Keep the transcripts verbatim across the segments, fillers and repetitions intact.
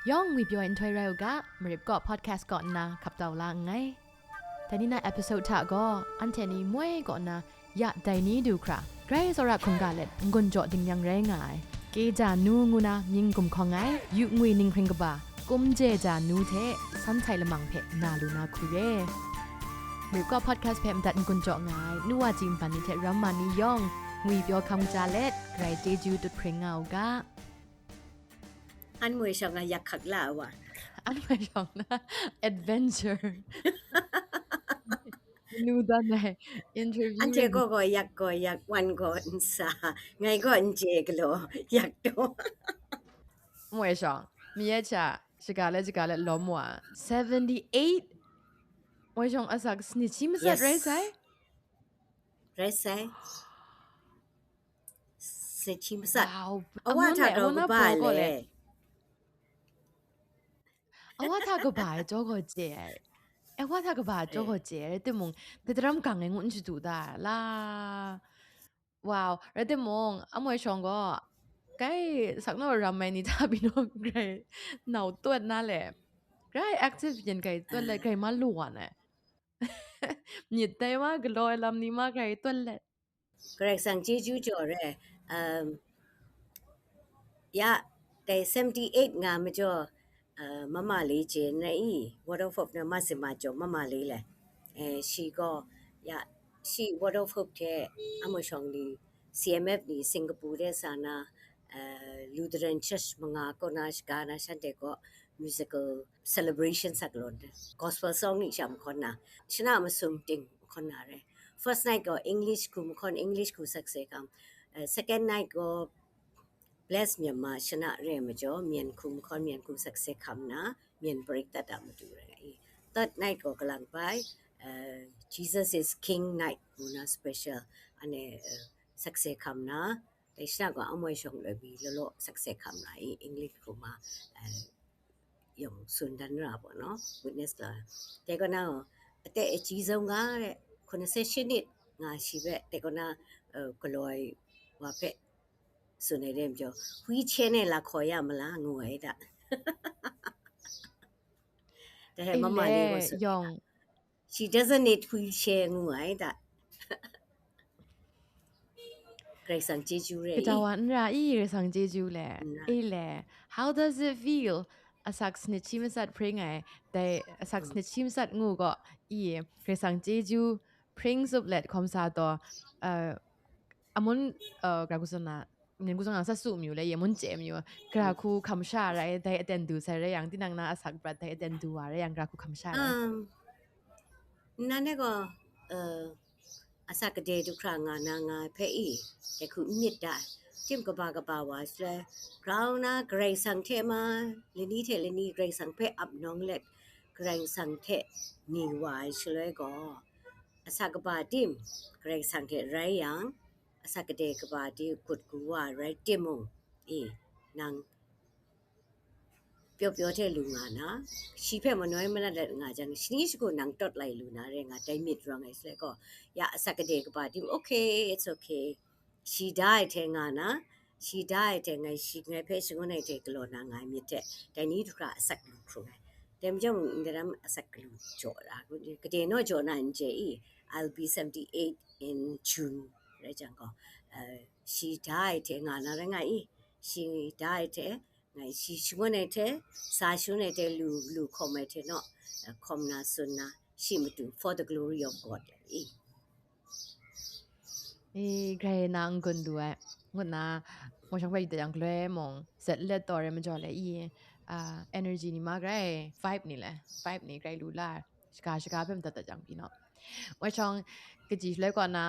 Yawng ngwi pyaw ai nhtoi rai u ga, Marip kaw podcast kaw nna hkap tau la nngai. Dai ni na episode hta gaw, anhte ni moi kaw nna, ya dai ni du hkra, grai tsawra hkungga let n-gun jaw dingnyang rai nga ai, Keja Nu ngu na mying gumhkawng ai, yu ngwi ninghpring kaba, Kumje Ja Nu hte San Htai Lamang hpe na lu na hku re. Marip kaw podcast hpe madat n-gun jaw nga ai, nu wa ji nban ni hte ram ma ni yawng, ngwi pyaw hkam ja let, grai chyeju dut hpring nga u ga. 安徽省啊，yak khak la wa. 安徽省的 adventure. Nu dan ai interview. Ante ko ko yak ko yak wan ko nsa. Ngai ko nje galo yak to. 安徽省, mi ya cha, shiga le shiga le lom wa. Seventy-eight. 安徽省 asak snit shi masat rai sai? Rai sai. Snit shi masat. Wow. Awa hta grau kaba le. Awa hta kaba ai jaw gaw chye ai. Awa hta kaba ai jaw gaw chye ai. Rai timung, dai daram gang ai ngu n shadu da ai la. Wow. Rai timung, 安徽省 gaw, grai saknaw ram ai ni hta pyi naw grai nau tawt na le. Grai active yin grai tawt le, grai ma lu wan ai. Myit dai wa galaw ai lam ni ma grai tawt let. Karai Kasang chyeju jaw re. Um, ya, dai seventy-eight nga majaw, uh, mama le je na i, Word of Hope na ma sima jaw mama le le. Eh, shi gaw, ya, shi Word of Hope hte 安徽省 ni, C M F ni, Singapore de sa na, uh, Lutheran Church manga kaw na shaga na shanhte gaw musical celebration sak law, gospel song ni sha mahkawn na, shana masum ting mahkawn na re. First night gaw English hku mahkawn English hku sakse hkam. Uh, second night gaw Bless Myanmar shana re majaw, Myen hku mahkawn Myen hku sakse hkam na, Myen parik dat a matu re nga i. Third night gaw kalang bai, uh, Jesus is King night ngu na special, ane, uh, sakse hkam na, dai shana gaw 安徽省 loi bi lolo sakse hkam na i, English hku ma, uh, yawng tsun dan ra baw naw, witness la. Dai kaw na, ate e ji zau nga re, hkun se shinit nga shi be, dai kaw na, uh, galaw ai wa hpe tsun ai re majaw, wheelchair ne la hkaw ya ma la ngu ai da. Dai mama le gaw tsun ai da. She doesn't need wheelchair ngu ai da. Karai Kasang chyeju re. Kaja wa n ra i, Karai Kasang chyeju le. I le. How does it feel? Asak snit shi masat pring ai, dai asak snit shi masat ngu gaw, i, Karai Kasang chyeju pring zup let hkawm sa taw, uh, amun, uh, gra kusana, nen kusana sa su myu le, ye mun chye myu, gra hku hkam sha rai, dai aten du sai rai yang, tinang na asak prat dai aten du wa rai yang, gra hku hkam sha rai. Um, nnan e gaw, uh, asak kade du hkra nga na nga ai hpe i, dai hku n myit da ai. Tim kaba kaba wa ai shaloi, grau na Karai Kasang hte ma, lani hte lani Karai Kasang hpe ap nawng let, Karai Kasang hte ni wa ai shaloi gaw, asak kaba tim Karai Kasang hte rai yang, asak kade kaba di kut gu wa ai rai timung, i, nang pyaw pyaw hte lu nga na, shi hpe manoi manat let nga jang, shani shagu nang tawt lai lu na re nga, dai myit rawng ai shaloi gaw, ya asak kade kaba tim, okay, it's okay. Shi da ai hte nga na, shi da ai hte ngai, shi ngai hpe shangun ai hte galaw na nga ai myit hte, dai ni du hkra asak lu hkrung ai. Dai majaw mung, ndai ram asak galu jaw ra, kade naw jaw na n chye i, I'll be seventy-eight in June, rai jang gaw, uh, shi da ai hte nga na rai nga i, shi da ai hte, ngai shi shangun ai hte, sa shangun ai hte lu, lu hkawm ai hte naw, eh, hkawm na, tsun na, shi matu, for the glory of God, i. I, grai na n-gun du ai, ngut na, mo shang bai dat yang galoi mung, zet let taw re majaw le, i, ah, energy ni ma grai, vibe ni le, vibe ni grai lu la, shaga shaga hpe madat dat yang pyi naw. Wai shawng, kaji shaloi kaw na,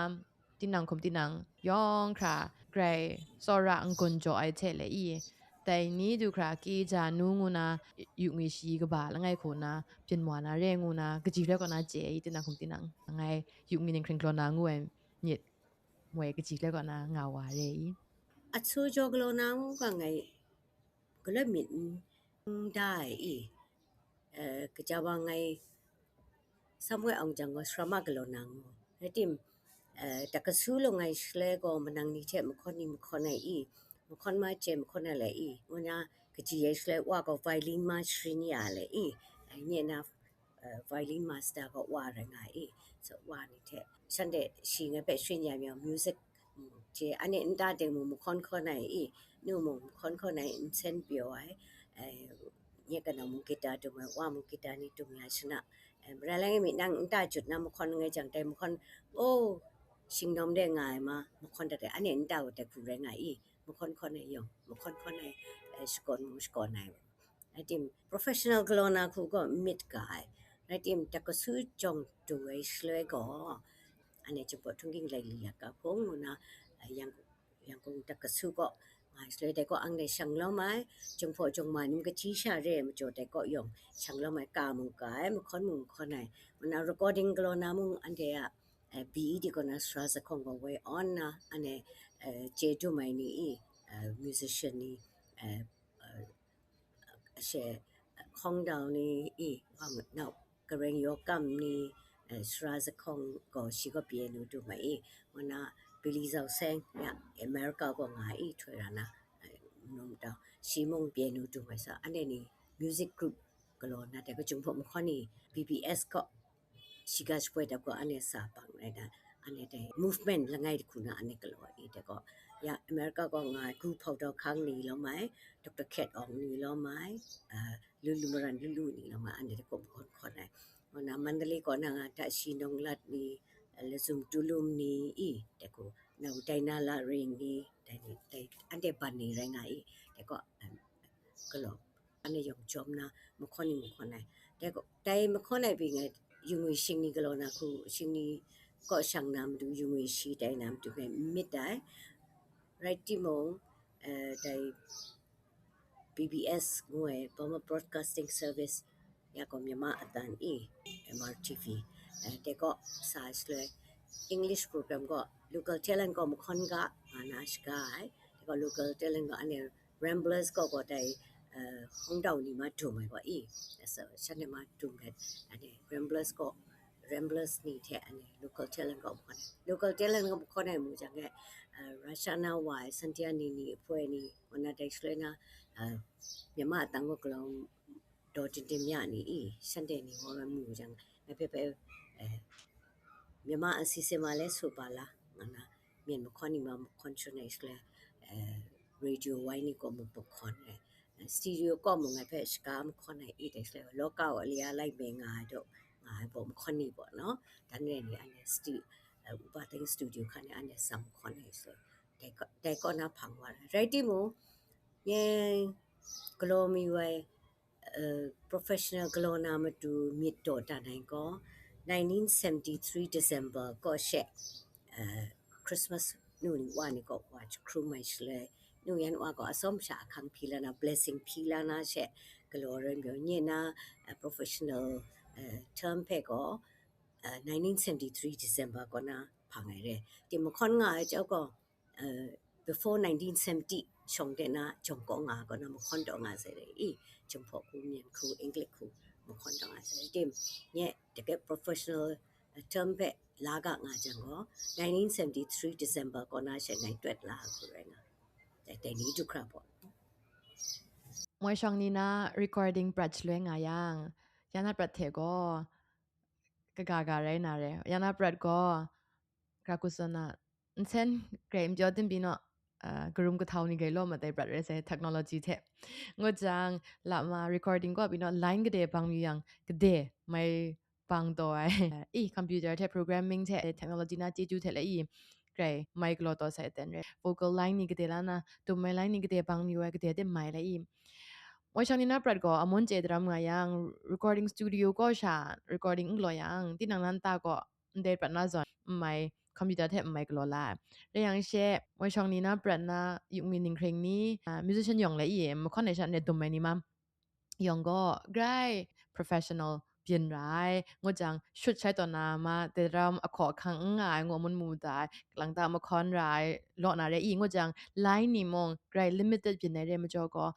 tinang hkum tinang, yawng hkra grai tsawra n-gun jaw ai hte le i, dai ni du hkra Keja Nu ngu na, yu ngwi shi kaba langai hku na, byin wa na re ngu na, kaji rai kaw na chye i, tinang hkum tinang, ngai yu ngwi ninghkring galaw na ngu ai myit, moi kaji rai kaw na nga wa re i. Achu jaw galaw na ngu ga ngai, galoi myit n da ai i, eh, kaja wa ngai, Samuel Aung Jang gaw sara ma galaw na ngu. Rai tim, eh, dakasu lung ai shaloi gaw manang ni hte mahkawn ni mahkawn ai i, mahkawn ma chye mahkawn ai lai i, ngu na, kaji ai shaloi wa gaw violin ma sharin ya le i, nye na violin master gaw wa rai nga i, so wa ni hte shanhte shi ngai hpe sharin ya myawng music je ane nta ting mung mahkawn hkawn ai i, nu mung mahkawn hkawn ai nsen pyaw ai, nye kanau mung guitar dum ai, wa mung guitar ni dum ya shana, rai lang mi nang nta jut na mahkawn ngai jang dai mahkawn, o, shingnawm de nga ai ma mahkawn dat ai, ane nta u dai hku rai nga i, mahkawn hkawn ai yawng, mahkawn hkawn ai shakawn mung shakawn ai. Rai tim, professional galaw na hku gaw myit ga ai. Rai tim, dakasu jawng du ai shaloi gaw, ane Jinghpaw Htung Ging Laili ya ka hpung ngu na, Yangkung dakasu gaw nga ai shaloi dai gaw ang dai shang lawm ai, Jinghpaw Jawngma nim kaji sha re ai majaw dai gaw yawng shang lawm ai, ka mung ka ai, mahkawn mung hkawn ai, ngu na recording galaw na mung anhte a, B E D kaw na sara zahkawng gaw woi awn na, ane, chye dum ai ni i, musician ni, she, hkawng dau ni i, nau kareng yaw kam ni, sara zahkawng gaw shi gaw pye nu dum ai i, ngu na Billy Zau Seng ya America gaw nga i htoi ra na, num dau shi mung pye nu dum ai sa, ane ni music group galaw na dai kajung hpawt mahkawn ni B B S kaw shiga shapoi dap gaw ane sa bang rai na, ane dai movement langai hku na ane galaw i dai gaw, ya America gaw nga ai Gu Hpau Daw Hkang ni lawm ai, Doctor Khet Awng ni lawm ai, Lulu Maran Lulu ni lawm ai, ane dai gaw mahkawn hkawn ai. Ngu na Mandalay kaw na nga Dashi Nonglat ni, Lazum Tulum ni i dai gaw, na u dai na la ring ni, dai ni, dai ante ban ni rai nga i, dai gaw, galaw ane yawng jawm na mahkawn ni mahkawn ai. Dai gaw, dai mahkawn ai bing ai, yungwi shingni galaw na hku, shingni kaw shang na matu, yungwi shi tai na matu ngai n myit ai. Rai timung, dai B B S ngu ai, Burma Broadcasting Service, ya gaw Myanmar Atan i, M R T V, dai gaw sa ai shaloi, English program gaw local talent gaw mahkawn ga nga na shaga ai, dai gaw local talent gaw ane Ramblers kaw gaw dai, hkawng dau ni ma dum ai gaw i, so shanhte ma dum let, ane Ramblers kaw, Ramblers ni hte ane local talent kaw mahkawn ai, local talent kaw mahkawn ai mu jang e, Rashana wa ai, Santia ni ni, apoi ni, ngu na dai shaloi na, Myanmar Atan kaw galaw daw dim dim ya ni i, shanhte ni wa ai mu jang, ngai hpe bai, Myanmar a si se ma le su ba la, nga na, myen mahkawn ni ma mahkawn shun ai shaloi, radio wai ni kaw mung mahkawn ai, studio kaw mung ngai hpe shaga mahkawn ai i dai shaloi, Loka Alia Lai Me nga ai daw, nga ai baw mahkawn ni baw naw, dan re ni ane stu-, Upa Teng studio hkan ni ane sam mahkawn ai shaloi, dai kaw na hpang wa ai. Rai timung, nye galaw mayu ai, professional galaw na matu myit dawdan ai gaw, nineteen seventy-three December kaw she, Christmas nu ni wa ni kaw wa jahkrum ai shaloi, nu yan wa gaw atsawm sha ahkang hpyi la na, blessing hpyi la na she galaw rai mayu, nye na, professional term hpe gaw, nineteen seventy-three December kaw na hpang ai re. Tim mahkawn nga ai chyawm gaw, before nineteen seventy shawng de na jawng kaw nga ai kaw na mahkawn taw nga sai re i, Jinghpaw hku, Myen hku, English hku mahkawn taw nga sai re. Tim, nye dai professional term hpe la ga nga jang gaw, nineteen seventy-three December kaw na she ngai twet la ai hku rai nga. Dai, dai ni du hkra baw. Moi shawng ni na recording prat shaloi nga yang, ya na prat hte gaw kaga ga rai na re. Ya na prat gaw, Krakusana, nsen grai n pyaw tim pyi naw, karum kahtau ni grai law mat ai prat rai sai, technology hte. Ngut jang, lama recording kaw pyi naw, line kade bang mayu yang, kade mai bang taw ai. I, computer hte programming hte, technology na chyeju hte le i, grai mai galaw taw sai ten re. Vocal line ni kade la na, dum ai line ni kade bang mayu ai, kade tim mai le i. Moi shawng ni na prat gaw, amun chye daram nga yang, recording studio kaw sha recording n galaw yang, tinang nan ta gaw, ndai prat na zawn, n mai, computer hte n mai galaw la ai. Rai yang she, moi shawng ni na prat na, yukmi ninghkring ni, musician yawng le i, mahkawn ai sha, ndai dum ai ni ma yawng gaw, grai professional byin ra ai, ngut jang, shut shai taw na ma, dai daram ahkaw ahkang n nga ai, ngu mun mu da ai, lang ta mahkawn ra ai, law na re i, ngut jang, line ni mung, grai limited byin ai re majaw gaw,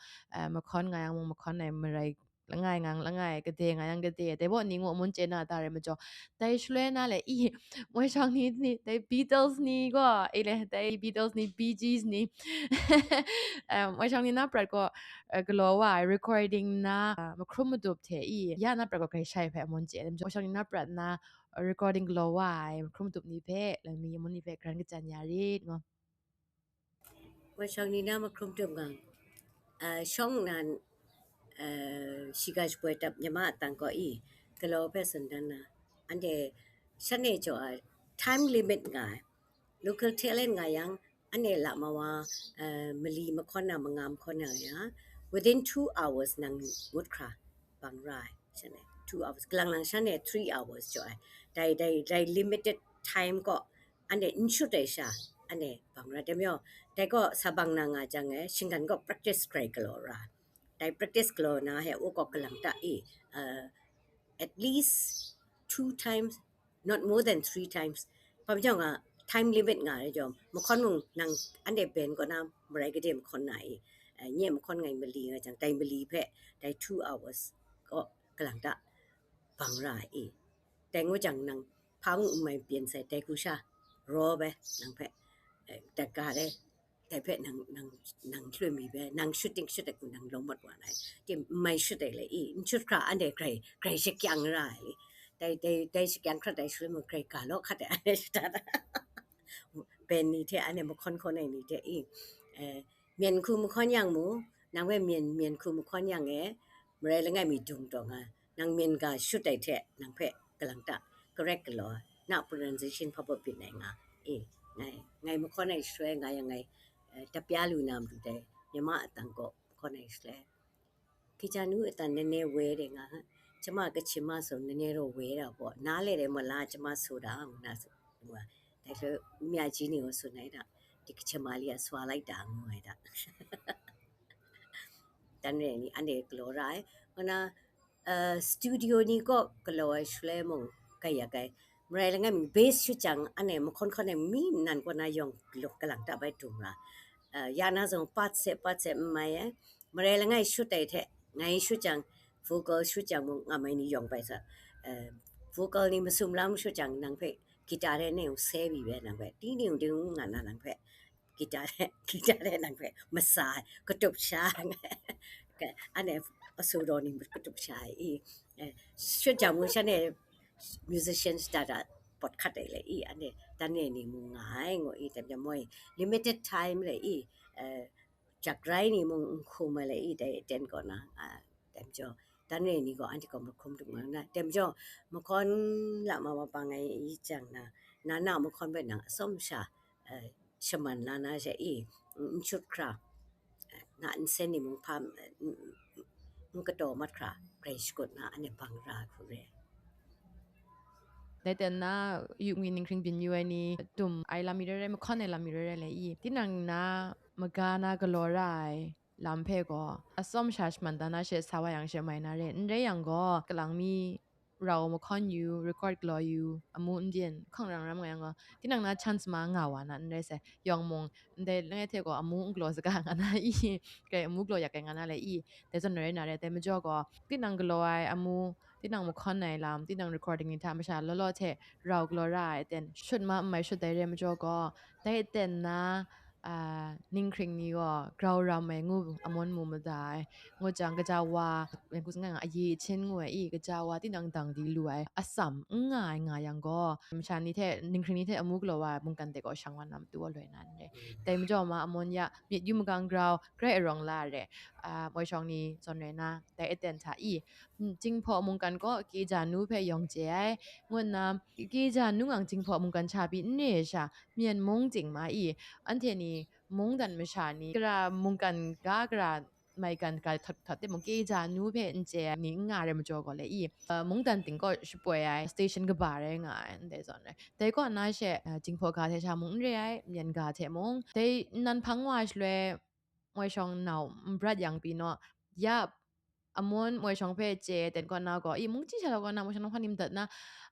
mahkawn nga yang mung, mahkawn ai marai langai ngang langai, kade nga yang kade, dai baw ni ngu amun chye na ta rai majaw, dai shaloi na le, i, moi shawng ni, ni, dai Beatles ni gaw, i le, dai Beatles ni, Bee Gees ni, em, moi shawng ni na prat gaw, eh, galaw wa ai recording na, ah, mahkrum madup hte i, ya na prat gaw grai shai hpe amun chye. Moi shawng ni na prat na recording galaw wa ai mahkrum madup ni hpe, lami amun ni hpe, gran kachyan ya rit, ngu. Moi shawng ni na mahkrum madup nga, ah, shawng nnan, ah, shiga shapoi tap nyama atang kaw i, galaw hpe tsun dan na, anhte shan e jaw ai, time limit nga ai, local talent nga yang, anhte la ma wa, ah, mali mahkawn na, manga mahkawn na ya, within two hours nang ngut hkra bang ra ai, shan e two hours, kalang lang shan e three hours jaw ai, dai, dai, dai limited time kaw, anhte n shut ai sha, anhte bang ra, dai majaw, dai kaw sa bang na nga jang e, shinggan kaw practice grai galaw ra, dai practice galaw na he, u kaw kalang ta i, uh, at least two times, not more than three times. Hpa majaw nga, time limit nga ai jawm, mahkawn mung nang anhte ben kaw na, marai gade mahkawn na i, eh, nye mahkawn ngai mali nga jang, dai mali hpe, dai two hours kaw kalang ta bang ra i. Dai ngu jang nang hpa ngu n mai pyen sai, dai hku sha raw bai nang hpe, eh, dat ga ai, dai hpe nang, nang, nang hloi mi bai, nang shooting shut ai hku nang lawm mat wa na ai. Tim n mai shut ai le i, n shut hkra anhte grai, grai shakyang ra ai. Dai, dai, dai shakyang hkra dai shaloi mung grai ga law hkat ai, anhte shada da. Ben ni hte, anhte mahkawn hkawn ai ni hte i, eh, myen hku mahkawn yang mu, nang hpe myen, myen hku mahkawn yang e, marai langai mi dung taw nga, nang myen ga shut ai hte nang hpe kalang ta, correct galaw, na pronunciation hpa baw byin ai nga, e, ngai, ngai mahkawn ai shaloi nga yang ngai, eh, tapya lu na matu dai, nyama atang kaw mahkawn ai shaloi. Gaja nu atan nene woi de nga, chyama kachim ma so nene raw woi da baw, na le de ma la chyama so da, ngu na so, ngu a. Dai hpe u mya ji ni gaw tsun ai da, di kachim ma li a swa lai da, ngu ai da. Dan re ni, anhte galaw ra ai. Ngu na, uh, studio ni kaw galaw ai shaloi mung, gaya gai. Marai langai mi bass shut jang, anhte mahkawn hkawn ai mi nan kaw na yawng luk kalang ta bai dum ra. Uh, ya na zong pat se, pat se n mai ai. Marai langai shut ai hte, ngai shut jang, vocal shut jang mung nga mai ni yawng bai sa. Uh, vocal ni masum lam shut jang nang hpe guitar e ne u se bi bai nang hpe. Ti ni u ding nga na nang hpe. Guitar e, guitar e nang hpe masa ai, katup sha ai. Ka, anhte aso daw ni katup sha ai i. Eh, shut jang mung shan e musicians da da pot hkat ai le i, anhte dan e ni mung nga ai ngu i, dai majaw moi limited time le i, eh, jak rai ni mung n hkum ai le i, dai aten kaw na, ah, dai majaw, dan re ni gaw anhte gaw mahkrum dum nga na, dai majaw, mahkawn la ma ma bang ai i jang na, na na mahkawn bai nang atsawm sha, eh, shaman la na she i, n, n shut hkra, eh, na nsen ni mung hpa, n, n, n kataw mat hkra, grai shakut na, anhte bang ra hku re. Dai ten na, yu ngwi ninghkring byin yu ai ni, dum ai lam mi rai rai, mahkawn ai lam mi rai rai le i, tinang na, maga na galaw ra ai lam hpe gaw, atsawm sha shaman dan na she sa wa yang she mai na re, n rai yang gaw, kalang mi rau mahkawn yu, record galaw yu, amu n byin, hkang rang ram nga yang gaw, tinang na chance ma nga wa na n rai sai, yawng mung, ndai langai hte gaw amu n galaw saga nga na i, kai amu galaw yak ai nga na le i, dai zawn rai na re, dai majaw gaw, tinang galaw ai amu, tinang mahkawn ai lam, tinang recording ni hta masha law law hte rau galaw ra ai ten, shut ma n mai shut dai re majaw gaw, dai ten na, ah, ninghkring ni gaw grau ram ai ngu, amun mu mada ai, ngu jang, gaja wa, ngu nga nga, ayi ahchin ngu ai i, gaja wa tinang dang di lu ai, atsam n nga ai nga yang gaw, masha ni hte, ninghkring ni hte amu galaw wa ai mungkan de gaw shang wa na matu gaw loi na n re. Dai majaw ma, amun ya, myit yu magang grau, grai arawng la re, ah, moi shawng ni zawn rai na, dai aten hta i, mm, Jinghpaw mungkan gaw Keja nu hpe yawng chye ai, ngu nna, Keja nu ngang Jinghpaw mungkan sha pyi n re ai sha, Myen mung ting ma i, anhte ni mungdan masha ni, gara mungkan ga, gara maigan ga htat htat timung, Keja nu hpe n chye ai ni n nga ai majaw gaw le i, uh, mungdan ting kaw shapoi ai station kaba rai nga ai, ndai zawn rai. Dai kaw na she, uh, Jinghpaw ga hte sha mung n re ai, Myen ga hte mung, dai nnan hpang wa shaloi, moi shawng nau n brat yang pyi naw, ya, amun moi shawng hpe chye ten kaw na gaw, i, mung chyi sha kaw na, moi shawng na hpa ni madat na,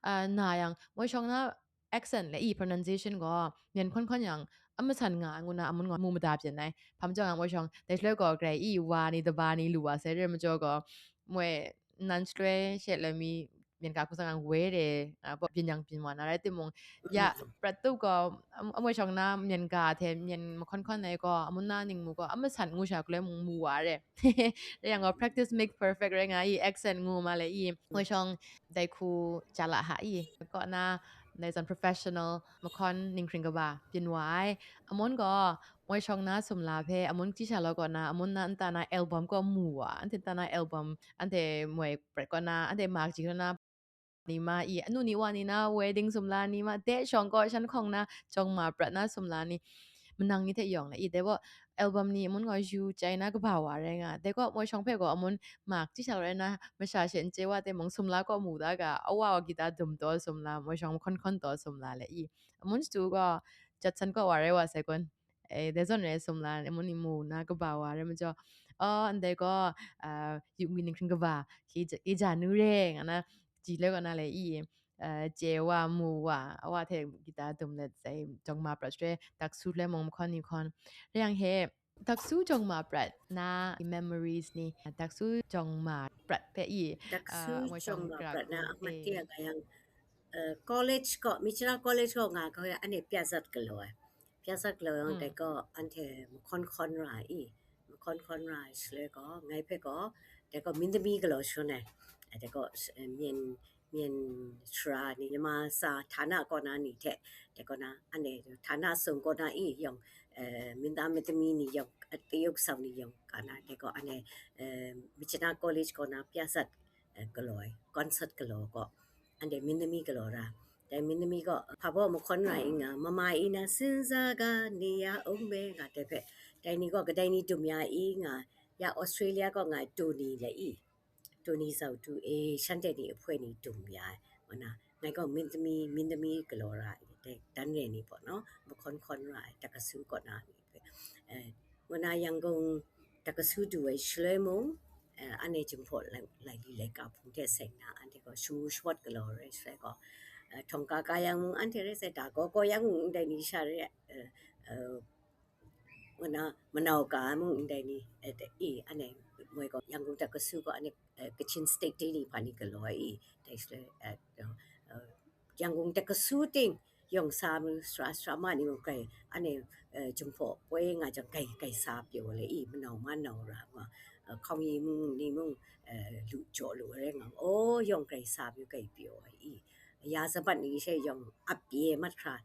ah, na yang, moi shawng na accent le i pronunciation gaw, Myen hkawn hkawn yang, a masan nga ai ngu na amun nga mu mada byin ai. Hpa majaw nga moi shawng, dai shaloi gaw grai i wa ni daba ni lu wa sai re majaw gaw, moi nan shaloi she loi mi myen ga hku tsang nga woi de, a, byin yang byin wa na rai timung, ya, prat tup gaw, am-, amoi shawng na myen ga hte myen mahkawn hkawn ai gaw, amun na ning mu gaw, a masan ngu sha galoi mung mu wa re. Rai yang gaw, practice make perfect rai nga i, accent ngu ma le i, moi shawng dai hku ja la ha i, kaw na, dai zawn professional mahkawn ninghkring kaba byin wa ai. Amun gaw, moi shawng na sumla hpe amun chyi sha law kaw na, amun na nta na album kaw mu wa, anhte nta na album, anhte moi prat kaw na, anhte ma kaji kaw na, ni ma i, anu ni wa ni na wedding sumla ni ma, de shawng kaw shan hkawng na jawng ma prat na sumla ni, manang ni hte yawng le i, dai gaw album ni amun gaw yu chyai na kaba wa rai nga, dai gaw moi shawng hpe gaw amun ma kaji sha law rai na, masha she n chye wa timung, sumla kaw mu da ga, a wa wa gita dum taw sumla, moi shawng mahkawn hkawn taw sumla le i, amun shatu gaw jat san kaw wa rai wa sai kun. E, dai zawn rai sumla, amun ni mu na kaba wa rai majaw, aw, ndai gaw, a, yu ngwi ninghkring kaba, hki ja, hki ja nu re, nga na, ji le kaw na le i, a, chye wa, mu wa, a wa hte gita dum let sai, jawng ma prat shaloi, daksu shaloi mung mahkawn ni hkawn. Rai yang he, daksu jawng ma prat na memories ni, daksu jawng ma prat hpe i, Daksu a, moi shawng jawng ma gra prat na hku, amat e, teng a yang, uh, college kaw, Myitkyina College kaw nga gaw ya, anhte pya zat galaw ai. Pya zat galaw yang, mm, dai gaw anhte mahkawn hkawn ra i, mahkawn hkawn ra ai shaloi gaw, ngai hpe gaw, dai gaw Myindami galaw shawn ai. Dai gaw, eh, myen, myen sara ni, Myanmar sa htana kaw na ni hte, dai kaw na, anhte htana sung kaw na i yawng, eh, Myindam Myindami ni yawng, eh, tayuk sau ni yawng ka na, dai gaw anhte, eh, Myitkyina College kaw na pya zat, eh, galaw ai, concert galaw gaw, anhte Myindami galaw ra. Dai Myindami gaw, hpa baw mahkawn ra i nga, mama ina sinza ga ni ya ung me nga dai hpe, dai ni gaw kadai ni dum ya i nga, ya Australia kaw nga ai Tony le i, Tony Zau Tu e, shanhte ni ahpoi ni dum ya ai, wa na, ngai gaw Myindami, Myindami galaw ra ai, dai dan re ni baw naw, mahkawn hkawn ra ai, Dakasu kaw na ni hpe, eh, wa na Yangon Dakasu du ai shaloi mung, eh, anhte Jinghpaw lai, laili laika hpung hte seng na, anhte gaw shamu shamawt galaw rai shaloi gaw, eh, htawng ka ka yang mung, anhte rai sai, da gaw gaw yang mung, ndai ni sha re, eh, eh, wa na manau ka ai mung ndai ni, eh, de, i, anhte moi gaw Yangon Dakasu gaw anhte, eh, Kachin State de ni hpa ni galaw ai i, dai shaloi, eh, eh, Yangon Dakasu ting yawng sa mu, sara sara ma ni mung grai, anhte, eh, Jinghpaw poi nga jang grai, grai sa pyaw le i, manau ma nau ra nga, eh, hkawng yi mung ni mung, eh, lu jaw lu ai rai nga, o, yawng grai sa mu grai pyaw ai i, ya zabat ni she yawng ap pye mat hkra,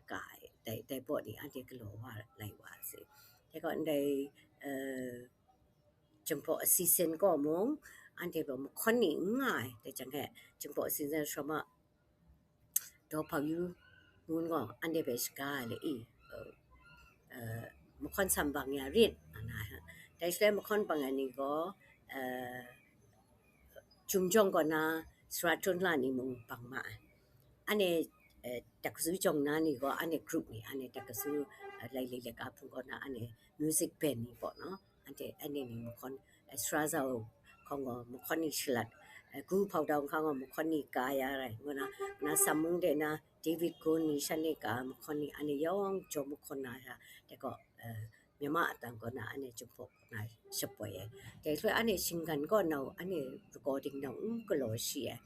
ka ai, dai, dai baw ni anhte galaw wa lai wa ai se. Dai gaw ndai, eh, Jinghpaw a season kaw mung, anhte gaw mahkawn ni n nga ai, dai jang he, Jinghpaw a season shawng ma, daw hpau yu ngun gaw, anhte hpe shaga ai le i, eh, eh, mahkawn sam bang ya rit, nga na, dai shaloi mahkawn bang ai ni gaw, eh, Jum jawng kaw na sara tun la ni mung bang ma ai. Anhte, eh, Dakasu jawng na ni gaw, anhte group ni, anhte Dakasu, eh, laili laika hpung kaw na, anhte music band ni baw naw, anhte, anhte ni mahkawn, eh, sara zau hkawng gaw mahkawn ni shalat, eh, gu hpau dau nhkang gaw mahkawn ni ka ya rai, ngu na, na Sam mung de na David Gun ni shanhte ka mahkawn ni, anhte yawng jaw mahkawn na sha, dai gaw, eh, Myanmar a tang kaw na anhte Jinghpaw na shapoi ai. Dai shaloi anhte shinggan kaw nau, anhte recording nau n galaw shi ai.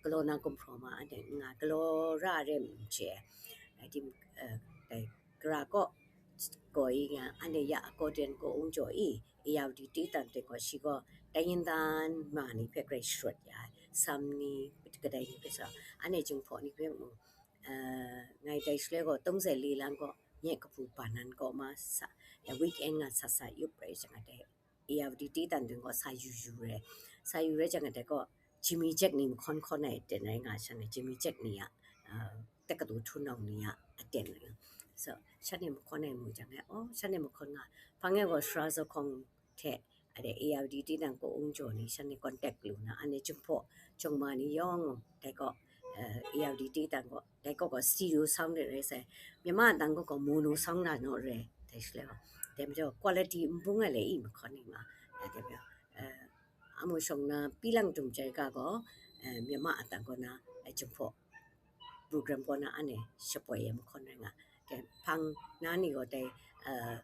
Galaw na gumhpraw ma anhte n nga, galaw ra ai re n chye ai. Dai, eh, dai gara kaw, gaw i nga, anhte ya accordion kaw ung jaw i, A R D T tan ting gaw, shi gaw dai yin dan ma ni hpe grai sharawt ya ai. Sam ni, kadai ni hpe sa, anhte Jinghpaw ni hpe mung, eh, ngai dai shaloi gaw, tungzai li lang gaw, nye kabu ban nan kaw ma sa, ya weekend nga sa sa yup rai jang a dai, A R D T tan ting gaw sa yu yu rai. Sa yu rai jang a dai gaw, Jimmy Jack ni mahkawn hkawn ai aten rai nga shanhte, Jimmy Jack ni a, ah, takatu htunau ni a aten rai nga. So, shanhte mahkawn ai mu jang e, oh, shanhte mahkawn nga, hpang e gaw sara zau hkawng hte, a de A R D T tan kaw ung jaw ni shanhte contact lu na, anhte Jinghpaw jawng ma ni yawng dai kaw, eh, A R D T tan kaw, dai kaw gaw stereo sound de rai sai, Myanmar a tang kaw gaw mono sound la naw re, dai shaloi gaw, dai majaw quality n bung ai le i mahkawn ni ma, ya dai majaw, eh, amu shawng na Pilang Dum Jai ga gaw, eh, Myanmar a tang kaw na, eh, Jinghpaw program kaw na anhte shapoi e mahkawn rai nga. Dai hpang na ni gaw dai, uh,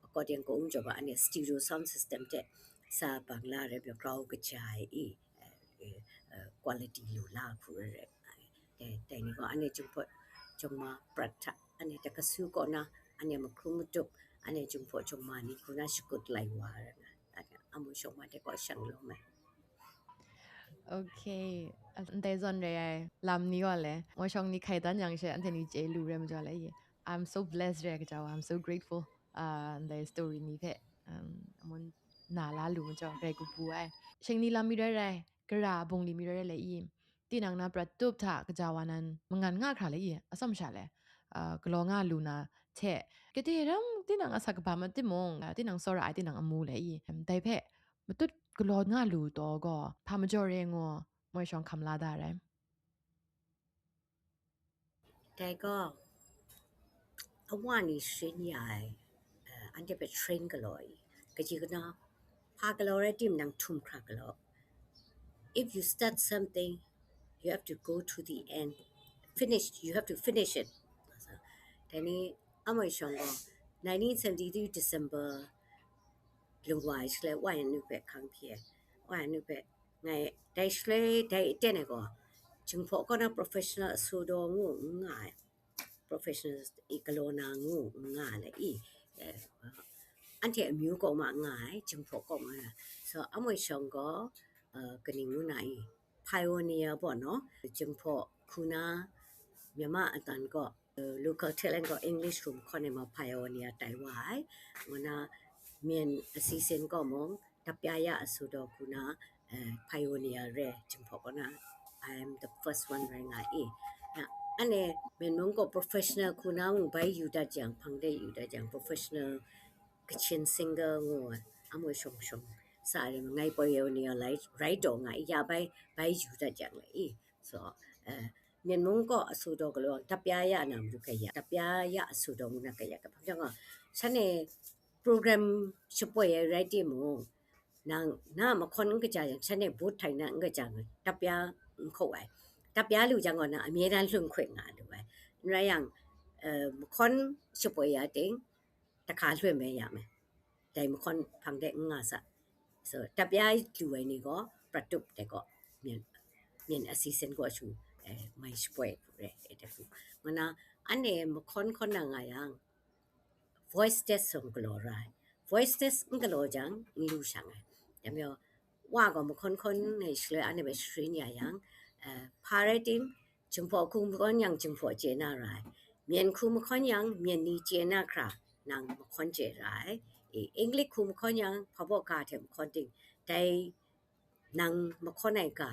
according ko ung jaw ba, ane stereo sound system hte sa bang la rai pyaw grau kaja ai i, uh, uh, quality lu la hku rai rai. Dai, dai ni gaw ane Jinghpaw Jawngma prat hta, ane dai kasu kaw na, ane mahkrum matup, ane Jinghpaw Jawngma ni hku na shakut lai wa rai nga. Ane Amwi Shawng ma dai kaw shang lawm ai. Okay. Ndai zawn rai ai lam ni gaw le, Amwi Shawng ni hkai dan yang she, anhte ni chye lu rai majaw le i. I'm so blessed rai kaja wa, I'm so grateful. Uh, ndai story ni hpe, um, amun na la lu majaw, rai kabu ai. Shing ni lam mi rai rai, gara bungli mi rai rai le i. Tinang na prat tup hta kaja wa nan mangan nga hkra le i, atsawm sha le, uh, galaw nga lu na hte, kade ram tinang asak kaba ma timung, uh, tinang tsawra ai tinang amu le i. Dai hpe matut galaw nga lu taw gaw, hpa majaw re ngu, Amwi Shawng hkam la da rai. Dai gaw, awa ni sharin ya ai, uh, anhte hpe train galaw i, kaji kana, hpa galaw rai tim nang htum hkra galaw. If you start something, you have to go to the end. Finish, you have to finish it. Dai ni, Amwi Shawng gaw, nineteen seventy-three December lung wa ai shaloi, Wa Yan Nu hpe hkang hpyi ai. Wa Yan Nu hpe ngai, dai shaloi dai aten ai gaw, Jinghpaw kaw na professional asu daw ngu n nga ai. Professional i galaw na ngu n nga ai le i, eh, anhte amyu kaw ma nga ai, Jinghpaw kaw ma. So, Amwi Shawng gaw, uh, kaning ngu na i, pioneer baw naw, Jinghpaw hku na, Myanmar adan kaw, uh, local talent kaw English hkum hkawn e ma pioneer tai wa ai, ngu na, myen asi sin kaw mung, dapya ya asu daw hku na, uh, pioneer re, Jinghpaw kaw na, I am the first one rai nga i. Na, ane, myen mung kaw professional hku na mung bai yu dat jang, hpang de yu dat jang, professional Kachin singer ngu ai, Amwi Shawng Shawng sa ai, ngai pioneer rai, rai taw nga i, ya bai, bai yu dat jang le i. So, uh, myen mung kaw asu daw galaw, dapya ya na matu kaya, dapya ya asu daw ngu na kaya, kahpang jang gaw, shanhte program shapoi ai rai timung, nang na mahkawn n kaja yang, shanhte bawt htai na n kaja yang, dapya n hkaw ai. Dapya lu jang gaw, nang amye dan lun hkoi nga lu ai. N rai yang, uh, mahkawn shapoi ya ting, dahka loi mai ya me. Dai mahkawn hpang de n nga sa. So, dapya lu ai ni gaw, prat tup dai gaw, myen, myen asi sin gaw shu, eh, mai shapoi hku re, eh, dai hku. Ngu na, ane mahkawn hkawn na nga yang, voice test sung galaw ra ai. Voice test n galaw jang, n lu shang ai. Dai majaw, wa gaw mahkawn hkawn ai shaloi, ane bai sharin ya yang, eh, hpa rai tim, Jinghpaw hku mahkawn yang Jinghpaw chye na ra ai. Myen hku mahkawn yang myen ni chye na hkra nang mahkawn chye ra ai. E, English hku mahkawn yang hpa baw ga hte mahkawn ting, dai nang mahkawn ai ga,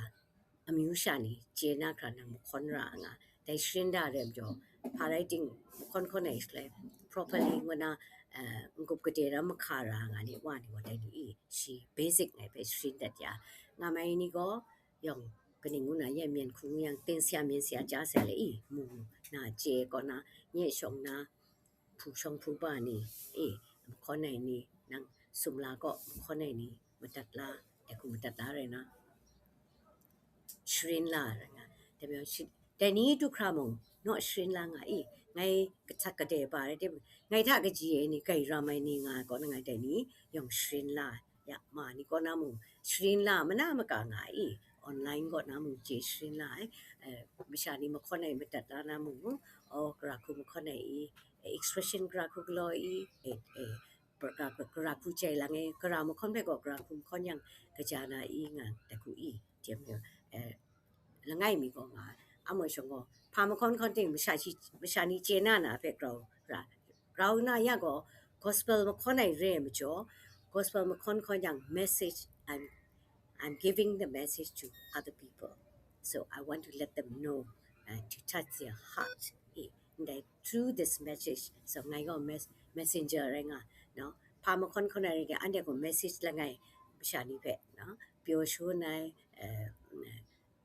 amyu sha ni chye na hkra nang mahkawn ra nga. Dai sharin da re majaw, hpa rai tim, mahkawn hkawn ai shaloi, properly ngu na, eh, n-gup gade ram mahka ra nga ni, wa ni gaw dai ni i, shi basic ngai hpe sharin dat ya. Nga mai ni gaw, yawng kaning ngu na, ya myen hku ngu yang, ten sya myen sya ja sya le i, mu na chye kaw na, nye shawng na, hpu shawng hpu ba ni, e, mahkawn ai ni, nang sumla kaw mahkawn ai ni, madat la, dai hku madat la rai na, sharin la rai nga. Dai majaw shi-, dai ni du hkra mung, naw sharin la nga i, ngai kahtak kadai ba rai tim, ngai hta kaji ai ni, grai ram ai ni nga kaw na, ngai dai ni yawng sharin la ya, ma ni kaw na mung, sharin la mana maka nga i, online kaw na mung chye sharin la ai, eh, masha ni mahkawn ai madat la na mung, o, gara hku mahkawn ai i, eh, expression gara hku galaw i, eh, eh, gara, gara hku jai lang e, gara mahkawn hpe gaw gara hku mahkawn yang kaja na i nga, dai hku i, tim, eh, langai mi gaw nga ai. Amwi Shawng gaw, hpa mahkawn hkawn ting masha shi, masha ni chye na na hpe grau ra, grau na ya gaw, gospel mahkawn ai re ai majaw, gospel mahkawn hkawn yang message, I'm, I'm giving the message to other people. So I want to let them know, uh, to touch their heart. Eh, ndai, through this message, so ngai gaw mes-, messenger rai nga, no? Hpa mahkawn hkawn ai rai nga, anhte gaw message langai masha ni hpe, no? Pyaw shangun ai, eh,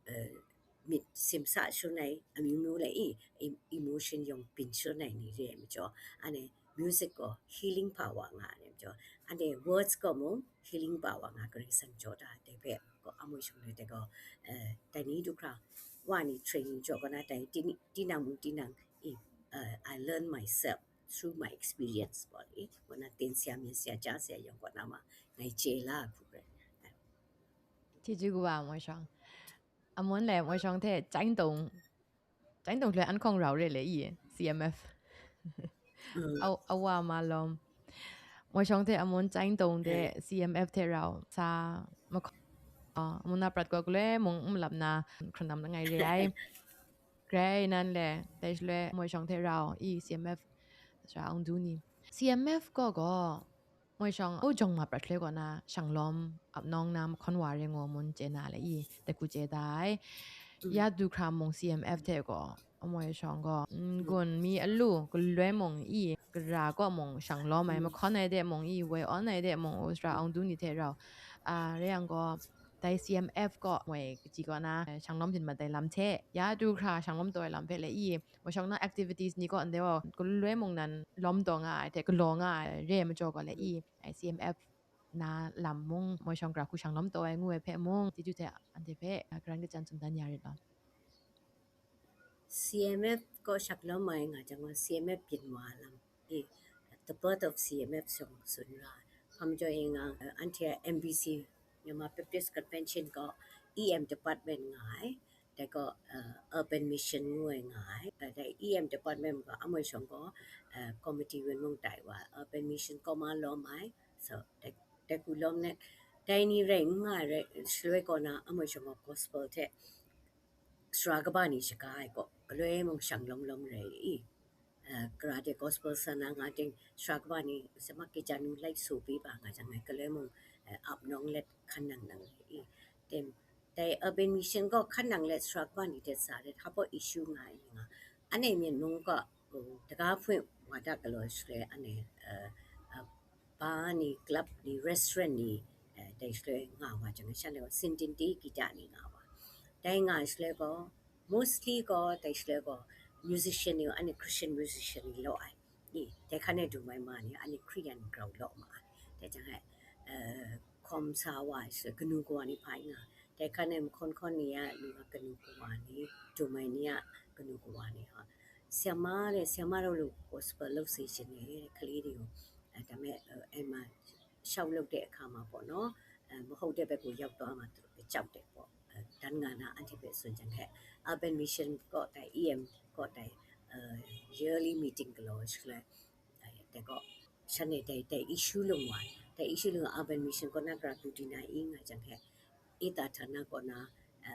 eh, myit simsa shangun ai, amyu myu lai i, em-, emotion yawng byin shangun ai ni re ai majaw, anhte music gaw healing power nga ai majaw, anhte words gaw mung healing power nga, Karai Kasang jaw da, dai hpe gaw Amwi Shawng ni dai gaw, eh, dai ni du hkra, wa ni training jaw kaw na, dai ni, tinang mung tinang i, uh, I learn myself through my experience ပေါ့လေ။ ခုနသင်ဆရာမြင်ဆရာကြားဆရာယုံကနာမှာငယ်ကျေလာခုပဲ။ ကျေးဇူးကပါမွေဆောင်အမွန်းလေမွေဆောင်တဲ့ကျိုင်းတုံကျိုင်းတုံလွဲအန်ခေါင်ရောင်ရဲလေအီ C M F အဝါမလုံးမွေဆောင်တဲ့အမွန်းကျိုင်းတုံတဲ့ C M F တဲ့ရောင်စာမခေါ်အမွန်းနာပရတ်ကောကလဲမုံမလပ်နာခရနမ်ငိုင်ရဲအိုင် Gray nan le, dai shaloi moi shawng hte rau i C M F sara ang du ni. C M F gaw gaw, moi shawng u jawng ma prat shaloi gaw na, shanglawm ap nawng na mahkawn wa re ngu mun chye na le i, dai hku chye da ai. Ya du hkra mung C M F hte gaw, moi shawng gaw, n-, gun mi alu, galoi mung i, gara gaw mung shanglawm ai, mahkawn ai de mung i, woi awn ai de mung u sara ang du ni hte rau, a, re yang gaw, dai C M F gaw moi kaji kaw na, eh, shanglawm hpyin mat ai lam hte, ya du hkra shanglawm taw ai lam hpe le i, moi shawng na activities ni kaw ndai gaw, galoi mung nan lawm taw nga ai hte, galaw nga ai re ai majaw gaw le i, ai C M F na lam mung, moi shawng gara hku shanglawm taw ai ngu ai hpe mung, chyeju hte anhte hpe, ah, karan kachyan tsun dan ya rit law. C M F gaw shanglawm ai nga jang gaw, C M F byin wa lam, eh, the birth of C M F shawng tsun ra, hpa majaw e nga, eh, anhte a M B C, Myanmar Baptist Convention gaw E M department nga ai, dai gaw, eh, urban mission ngu ai nga ai, eh, dai E M department gaw amoi shawng gaw, eh, committee wun mung tai wa, urban mission kaw ma lawm ai, so, dai, dai hku lawm let, dai ni rai n nga ai rai, shaloi kaw na amoi shawng gaw gospel hte, sara kaba ni shaga ai gaw, galoi mung shanglawm lawm rai i, eh, gara de gospel sa na nga ting, sara kaba ni, sema keja nu lai su pi ba nga jang ai, galoi mung, eh, ap nawng let hkan nang nang rai i. Tem, dai urban mission gaw hkan nang let sara kaba ni hte sa let, hpa baw issue nga ai nga. Anhte myen mung gaw, um, daga hpwi wa da galaw shaloi, anhte, eh, eh, bar ni, club ni, restaurant ni, eh, dai shaloi nga wa jang, shanhte gaw sindin di kita ni nga wa. Dai nga ai shaloi gaw, mostly gaw, dai shaloi gaw, musician ni, anhte Christian musician ni law ai. Ni, dai hkan e dum ai ma ni, anhte Hkriyan grau law ma ai. Dai jang e, eh, hkawm sa wa ai shaloi, kanu kawa ni hpa nga. Dai hkan e mahkawn hkawn ni a, ni a kanu kawa ni, dum ai ni a kanu kawa ni, ha. Siama le, siama rau lu gospel lo se shin e, hkali ni, eh, dai me, eh, ai ma, ရှောက်လုပ်တဲ့အခါမှာပေါ့နော်၊ အဲ၊ မဟုတ်တဲ့ဘက်ကိုရောက်သွားမှာသူတို့ကကြောက်တယ်ပေါ့။ အဲ၊ တန်ငါနာအန်တီပဲဆိုရင်ဟဲ၊ urban mission ก็ได้ E M ก็ได้ အဲ၊ yearly meeting ကလောရှိလဲ၊ အဲ၊ แต่ก็ ฉันเนี่ยได้ได้ issue ลงมาแต่ issue ลง urban mission ก็น่ากระดูดีนาอิงอ่ะจังแค่ เอตาฐานะก็นะ အဲ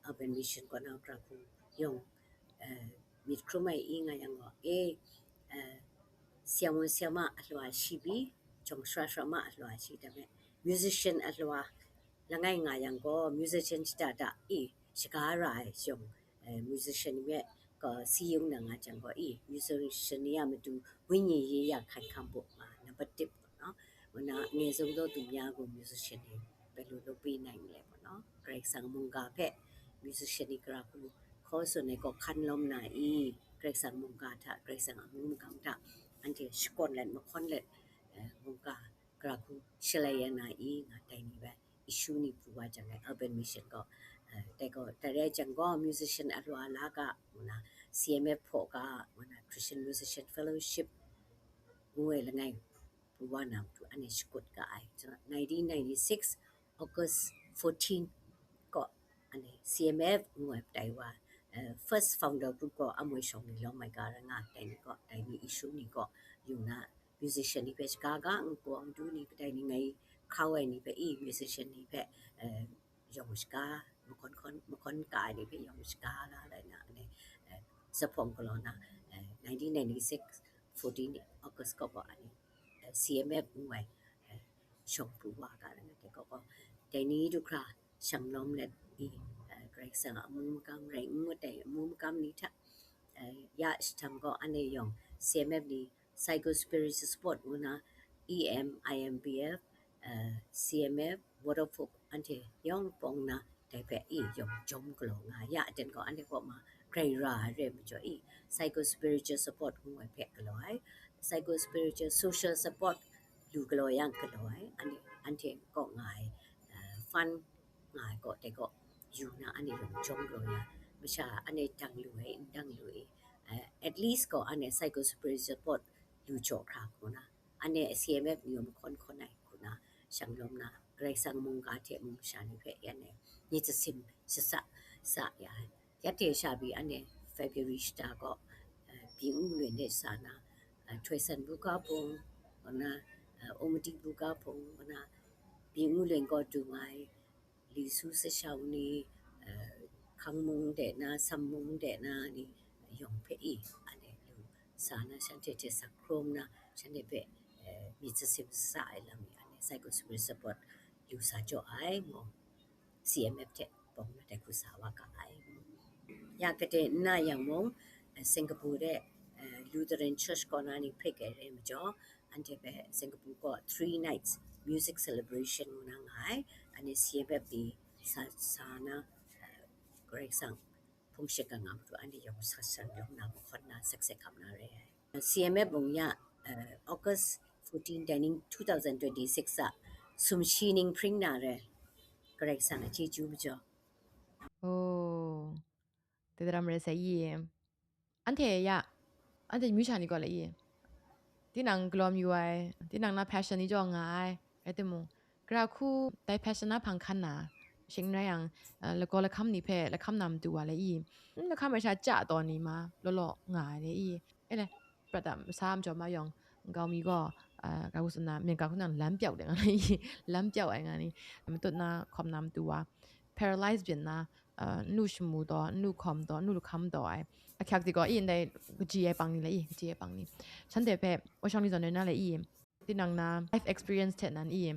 ၊ urban mission ก็น่ากระดูยอง အဲ၊ မြစ်ခရမအင်းငါယံကို အေး၊ အဲ၊ ဆရာဝန်ဆရာမအလွှာရှိပြီ၊ ကျောင်းဆရာဆရာမအလွှာရှိတယ်။ ဒါပေမဲ့ musician အလွှာ လငယ်ငါယံကို musician ချစ်တာတာ အေး၊ စကားရာယုံ၊ အဲ၊ musician ရဲ့ကစီယုံနံငါယံကို အေး၊ musician ရမတူဝိညာဉ်ရေးရခိုင်ခံ့ဖို့မှာ နံပါတ်တစ်ပေါ့နော်။ ဝနအငယ်ဆုံးသောသူများကို musician တွေ ဘယ်လိုလုပ်ပေးနိုင်မလဲပေါ့နော်။ ဂရိတ်ဆန်မုန်ကာဖက် musician တွေကြရာခုခေါ်ဆိုနေကောခန်းလုံးနာအီ၊ ဂရိတ်ဆန်မုန်ကာထ ဂရိတ်ဆန်အမုန်ကမ်ထ အန်တီရှကွန်လက်မခွန်လက် အဲ၊ မုန်ကာကြရာခုရှလယနာအီ ငါတိုင်နေပဲ issue နေပူဝါကြံလဲ urban mission ကောအဲ၊ တဲကောတရဲကြံကော musician အလွှာလာက ဝန C M F ဖော်က ဝန Christian Musician Fellowship ငွေလငယ် ပူဝါနံသူ အနည်းရှ်ကွတ်ကအိုင်။ So, nineteen ninety-six, August fourteen ก็ အနည်း C M F ငွေပတိုင်ဝါ အဲ၊ first founder group ก็ အမွေရှောင်နေလောမိုင်ကာရငါတိုင်နေကောတိုင်နေ issue နေကောယူနာ musician နေပဲစကားကငကိုအောင်ဒူနေပတိုင်နေငယ်ခါဝဲနေပဲအီ musician နေပဲအဲ၊ ယုံစကား မခွန်ခွန် မခွန်ကအိုင်နေပဲယုံစကားလာလဲနာ အဲ၊ အဲ၊ စဖုံကလောနာ အဲ၊ nineteen ninety-six, fourteen August ก็ ก็ အနည်း အဲ၊ C M F ငွေ အဲ၊ ရှောင်ပူဝါကလည်း တဲကောကော တဲနီဒုခရာ ရှံလမ်လက် အီ၊ အဲ၊ ဂရိတ်ဆန်အမူမကမ် ရိတ်ငွတ်တဲအမူမကမ်နီထ အဲ၊ ယရှထမ်ကော အနည်းယုံ C M F နီ psycho spiritual support ဝန E M, I M B F, အဲ၊ C M F, Water Folk အန်တီယုံ ပေါင်းနာ တဲဖဲအီယုံ ယုံကလောငါ ယအတန်ကော အနည်းကောမှာ ဂရိတ်ရာရဲမကျော်အီ psycho spiritual support ငွေဖက်ကလောအဲ၊ psycho spiritual social support လူကလောယံကလောအဲ၊ အန်တီ အန်တီကောငါအဲ၊ အဲ၊ fund ငါအဲကောတဲကောယူနာ အနည်းယုံ ယုံကလောယံ မရှာ အနည်းတံလူအဲ တံလူအဲ၊ at least gaw anhte psychosocial support lu jaw hkra hku na, anhte C M F ni yawng mahkawn hkawn ai hku na, shanglawm na, Karai Kasang mungga hte mung masha ni hpe yan e, myit sasim shasa sa ya ai. Yate sha pyi anhte February shata gaw, eh, Byin Wu Lwen de sa na, eh, Htoi San Buga Pung, kaw na, eh, Umati Buga Pung, kaw na, Byin Wu Lwen gaw dung ai, Li Su Sashau ni, eh, Hkang Mung de na, Sam Mung de na ni yawng hpe i, anhte lu sa na, shanhte hte sa hkrum na, shanhte hpe, eh, myit sasim sa ai lam ni, anhte psychosocial support lu sa jaw ai, mung C M F hte bawng na dai hku sa wa ga ai. Ya, kade nna yang mung, eh, Singapore de, eh, Lutheran Church kaw na ni hpe kai re majaw, anhte hpe Singapore gaw three nights music celebration ngu na nga ai, anhte C M F ni sa, sa na, eh, Karai Kasang hpung shingkang a matu anhte yawng sa san yawng na mahkawn na sekse hkam na re ai. C M F mung ya, eh, August fourteen, dai ning two thousand twenty-six a sumshi ning hpring na re, Karai Kasang a chyeju majaw. Oh, dai daram rai sai i. Anhte ya, anhte myu sha ni gaw la i. Tinang galaw mayu ai, tinang na passion ni jaw nga ai, rai timung, gara hku dai passion na hpang hkan na, shing n rai yang, eh, lagaw lahkam ni hpe lahkam na matu wa la i. N lahkam ai sha chya taw ni ma, law law nga ai le i. E le, prat a masa majaw ma yawng, nkau mi gaw, eh, ga hku tsun na, myen ga hku nang lam pyau de nga ni, lam pyau ai nga ni, matut na hkawm na matu wa, paralyze byin na, eh, n lu shamu taw, n lu hkawm taw, n lu lahkam taw ai. Ahkyak di gaw, i ndai kaji ai pang ni le i, kaji ai pang ni. Shanhte hpe, wa shawng ni zawn rai na le i, tinang na life experience hte nan i,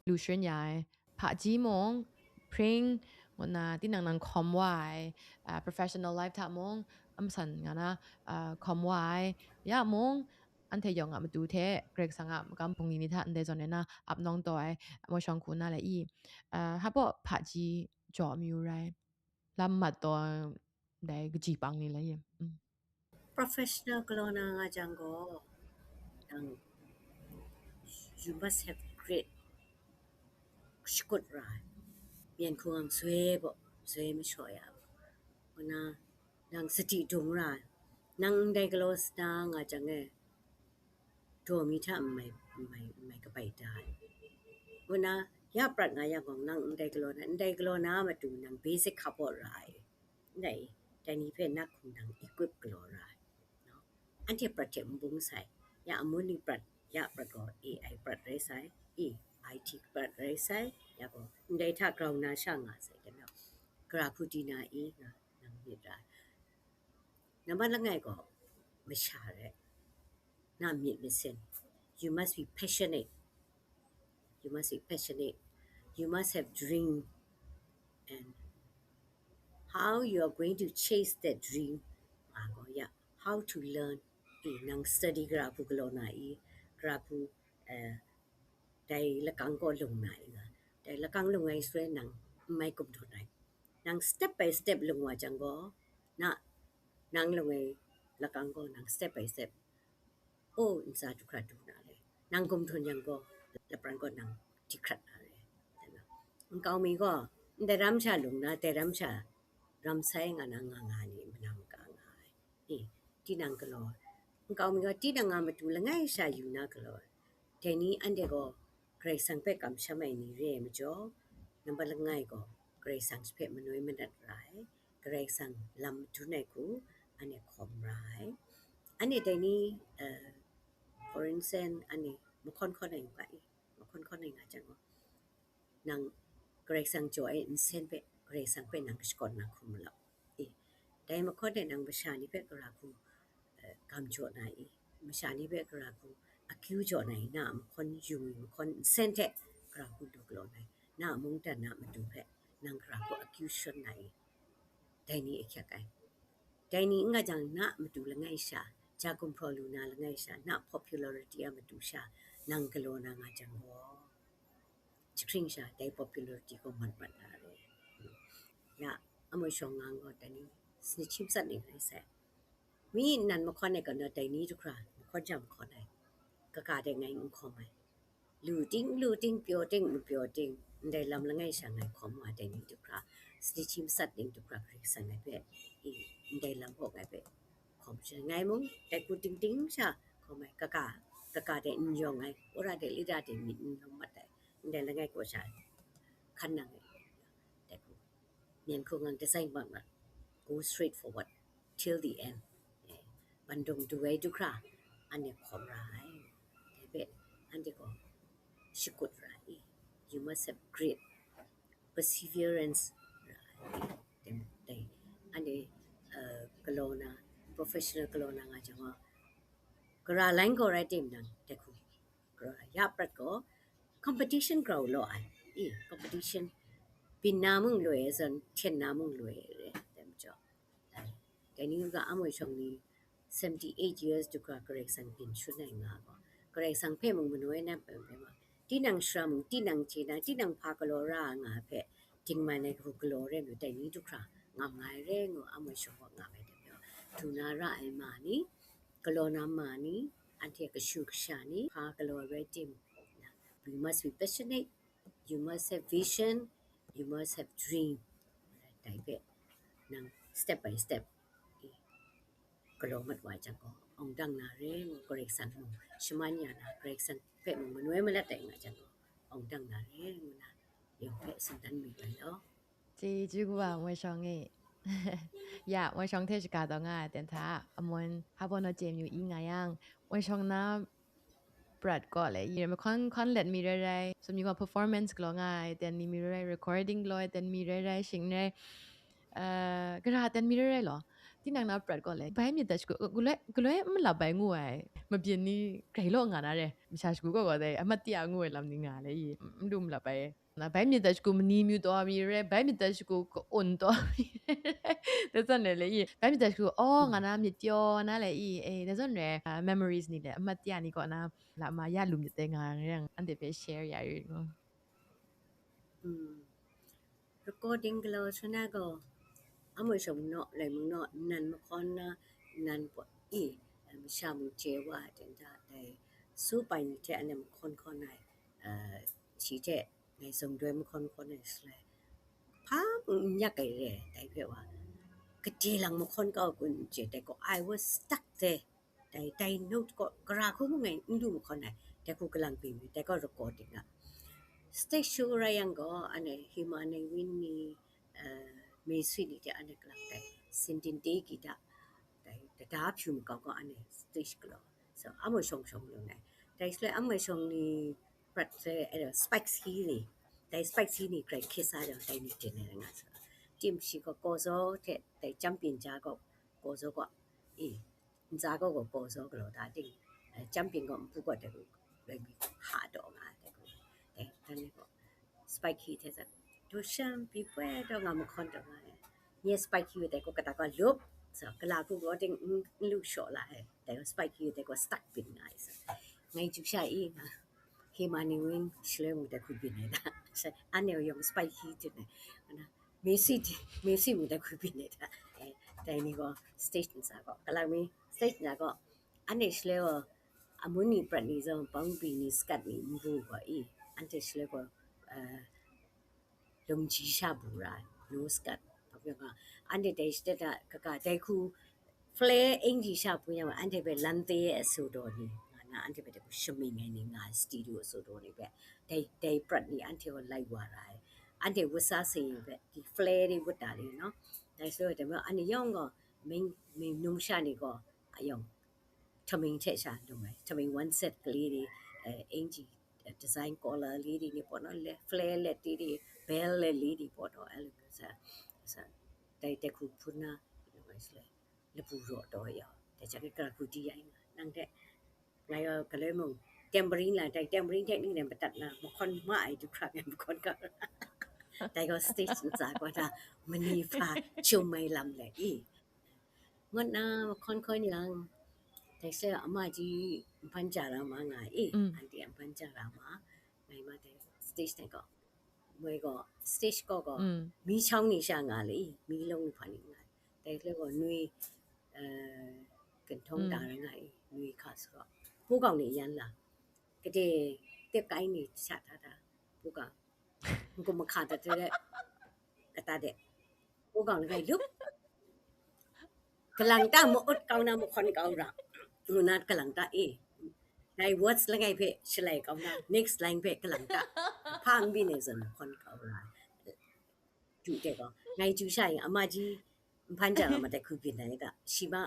lu sharin ya ai, hpaji mung, hpring, ngu na, tinang nang hkawm wa ai, ah, professional life hta mung, a masan nga na, ah, hkawm wa ai, ya mung, anhte yawng a matu hte, Karai Kasang a magam bungli ni hta ndai zawn rai na, ap nawng taw ai, wa shawng hku na le i, ah, hpa baw hpaji jaw amyu rai, lam mat taw, ndai kaji pang ni le i. Mm. Professional galaw na nga jang gaw, nang, you must have great shakut ra ai. Myen hku ang zoi baw, zoi mashaw ya baw. Ngu na, nang sadi dung ra ai. Nang ndai galaw sa na nga jang e, daw mi hta n mai, n mai, n mai kabai da ai. Ngu na, ya prat nga yang gaw, nang ndai galaw na, ndai galaw na matu nang basic hkap baw ra ai. Ndai, dai ni hpe nat hkum nang equip galaw ra ai. No? Anhte prat hte n bung sai. Ya amun ni prat, ya prat gaw A I prat rai sai, i, I T prat rai sai, ya gaw, ndai hta grau na sha nga sai, dai majaw, gara hku di na i nga, nang myit ra ai. Nambat langai gaw, masha rai, na myit masin. You must be passionate. You must be passionate. You must have dream. And how you are going to chase that dream, nga gaw ya, how to learn. I, nang study gara hku galaw na i, gara hku, eh, dai lakang kaw lung na i nga. Dai lakang lung ai shaloi nang n mai gumhpraw ai. Nang step by step lung wa jang gaw, na, nang lung ai lakang gaw nang step by step, o, ntsa du hkra du na le. Nang gumhpraw yang gaw, lapran gaw nang hti hkrat na le. Nkau mi gaw, ndai ram sha lung na, dai ram sha ram sai nga na nga nga ni, manang ka nga ai. E, tinang galaw ai. Nkau mi gaw, tinang a matu langai sha yu na galaw ai. Dai ni anhte gaw, Karai Kasang hpe kamsham ai ni re ai majaw, nambat langai gaw, Karai Kasang hpe manoi manat ra ai, Karai Kasang lam madun ai hku, anhte hkawm ra ai. Anhte dai ni, eh, for instance, anhte mahkawn hkawn ai u ga i, mahkawn hkawn ai nga jang gaw, nang Karai Kasang jaw ai nsen hpe, Karai Kasang hpe nang kashakawn na hkrum mu lau. E, dai mahkawn e nang masha ni hpe gara hku, eh, gam jaw na i, masha ni hpe gara hku akyu jaw na i, na a mahkawn yung i, mahkawn nsen hte gara hku du galaw na i, na a mungdan na a matu hpe nang gara hku akyu shawn na i, dai ni ahkyak ai. Dai ni n nga jang, na a matu langai sha, ja gumhpraw lu na langai sha, na popularity a matu sha, nang galaw na nga jang gaw, jahkring sha dai popularity gaw mat mat na re. Ya, amai shawng nga gaw dai ni, sani hti matsat ning rai sai. Mi nan mahkawn ai gaw, na dai ni du hkra mahkawn jang mahkawn ai, kaga de ngai n hkawm ai. Lu ting, lu ting, pyaw ting, n pyaw ting, ndai lam langai sha ngai hkawm wa dai ni du hkra, sani hti matsat ning du hkra Karai Kasang ngai hpe, i, ndai lam gaw ngai hpe hkawm Shangai mung, dai hku ting ting sha, hkawm ai, kaka, kaka de n yawng ai, wora de lira de myit n lawm mat ai, ndai langai kaw sha, hkan nang ai, dai hku, myen hku ngang design mat mat, go straight forward till the end. Eh, bandung du ai du hkra, anhte hkawm ra ai, dai hpe, anhte gaw shakut ra ai, you must have grit, perseverance ra ai, dai, anhte, uh, galaw na, professional galaw na nga jang gaw, gara lain gaw rai tim nang, dai hku, gara ya prat gaw, competition grau law ai, i, competition, byin na mung loi ai zawn, hten na mung loi ai re, dai majaw, dai, dai ni u ga, amoi shawng ni, seventy eight years du hkra Karai Kasang byin shun ai nga gaw, Karai Kasang hpe mung manu ai na pen pen wa, tinang shara mung, tinang hte na, tinang hpa galaw ra ai nga ai hpe, dingman ai hku galaw re ai majaw, dai ni du hkra ngam nga ai re ngu, amoi shawng gaw ngam ai dai majaw, du na ra ai ma ni, galaw na ma ni, anhte kashu kasha ni, hpa galaw rai tim, you must be passionate, you must have vision, you must have dream. Dai hpe, nang step by step, galaw mat wa ai jang gaw, awng dang na re ngu, Karai Kasang mung shaman ya na, Karai Kasang hpe mung manoi malat ai nga jang gaw, awng dang na re ngu na, yawng hpe tsun dan mayu ai law. Chyeju kawa, moi shawng e. Ya, moi shawng hte shaga taw nga ai ten hta, amun, hpa baw naw chye myu i nga yang, moi shawng na prat kaw le, i, mahkawn hkawn let mi rai rai, sum ni gaw performance galaw nga ai ten ni mi rai rai, recording galaw ai ten mi rai rai, shing rai, uh, gara ten mi rai rai law, tinang na prat kaw le, bai myit dat shagu, galoi, galoi n malap bai ngu ai, mabyin ni grai law nga na re, masha shagu kaw gaw dai, amat tia ngu ai lam ni nga le, i, n lu malap bai. Na, bai myit dat shagu mani myu taw mi re, bai myit dat shagu ka-un taw mi re, dai zawn re le, i, bai myit dat shagu, oh, nga na myit pyaw na le, i, eh, dai zawn re, ah, memories ni le, amat tia ni kaw na, la ma ya lu myit dai nga yang, anhte hpe share ya yu ngu. Mm. Recording galaw sa na gaw, amoi shawng naw, lai mung naw, nnan mahkawn na, nnan pawt i, masha mung chye wa ai ten hta, dai su pai ni hte anhte mahkawn hkawn ai, uh, shi hte ngai zong doi mahkawn hkawn ai shaloi, hpa mung n yak ai re, dai hpe wa, gade lang mahkawn kau kun n chye, dai gaw, I was stuck there. Dai, dai note gaw, gara hku mung ngai n lu mahkawn ai, dai hku kalang byin mi, dai gaw recording a. Stage show rai yang gaw, anhte Hima Ningwin ni, uh, Mei Sweet ni hte anhte kalang dai, Sintin Te Gita, dai, dada hpyu makau gaw, anhte stage galaw. So, amoi shawng shawng lu ai. Dai shaloi amoi shawng ni prat shaloi, eh, Spike Hill ni. Dai Spike Hill ni grai hkye sa jang, dai ni dim ai nga sa. Tim shi gaw, Gaw Zaw hte, dai Champion ja gaw, Gaw Zaw gaw, i, ntsa gaw gaw Gaw Zaw galaw da ting, eh, Champion gaw npu gaw dai gaw, dai mi ha daw nga ai dai gaw, dai, dai ni gaw, Spike Hill hte zat, du shan pyi poi taw nga mahkawn taw nga ai. Nye Spike Hill dai gaw kata gaw lup, so, gala hku gaw ting n, n lu shaw la ai. Dai gaw Spike Hill dai gaw stuck byin nga ai, so. Ngai chyu sha i nga. Hima Ningwin shaloi mung dai hku byin ai da. Sa, anhte yawng Spike Hill hte ngai, ana, Mei Sweet, Mei Sweet mung dai hku byin ai da. Eh, dai ni gaw stage ntsa gaw, kalang mi stage ntsa gaw, anhte shaloi gaw, amun ni prat ni zawn, bang byi ni, skat ni, nbu gaw i, anhte shaloi gaw, eh, lungji sha bu ra ai, no skat, hpa pyaw nga, anhte dai shada da kaga, dai hku, flare engine sha bu yang, anhte hpe lante ai aso daw ni, nga na, anhte hpe dai hku shaming ai ni nga ai, studio aso daw ni hpe, dai, dai prat ni anhte gaw lai wa ra ai. Anhte wut sa sing hpe, di flare di wut da ni no. Dai shaloi dai majaw, anhte yawng gaw, ming, ming numsha ni gaw, ayawng, htaming hte sha lung ai, htaming one set gale di, eh, engine, eh, design collar li di ni pawt naw, le, flare let di di, belt let li di pawt naw, a lu sa, sa, dai, dai hku hpun na, lung ai shaloi, labu raw taw ya, dai jang e gara hku di ai nga, nang hte, ngai gaw galoi mung, tambourine la, dai tambourine hte ning nem madat na, mahkawn ma ai du hkra ngai mahkawn ga, dai gaw stage ntsa gaw na, mani hpa, chyum ai lam le, i. Ngut na mahkawn hkawn yang, dai shaloi ama ji nhpan ja ra ma nga e, mm, anti nhpan ja ra ma, ngai ma dai stage dai gaw, moi gaw, stage gaw gaw, mm, mi chawng ni sha nga le i, mi long ni hpa ni nga, dai shaloi gaw nwi, eh, kantawng, mm, ta ra nga e, nwi hka sa gaw, pu gau ni yan la, gade tep kai ni sha hta hta, pu gau, n-kum mahka dat hte, kata de, pu gau langai lup. Kalang ta ma-ut kau na mahkawn kau ra. Ngu na kalang ta e. Dai words langai hpe shalai kau na, next line hpe kalang ta. Hpa n byin ai zawn mahkawn kau ra. Ju de gaw, ngai ju sha yin, ama ji, nhpan jang a matai hku byin ai ga, shi ma,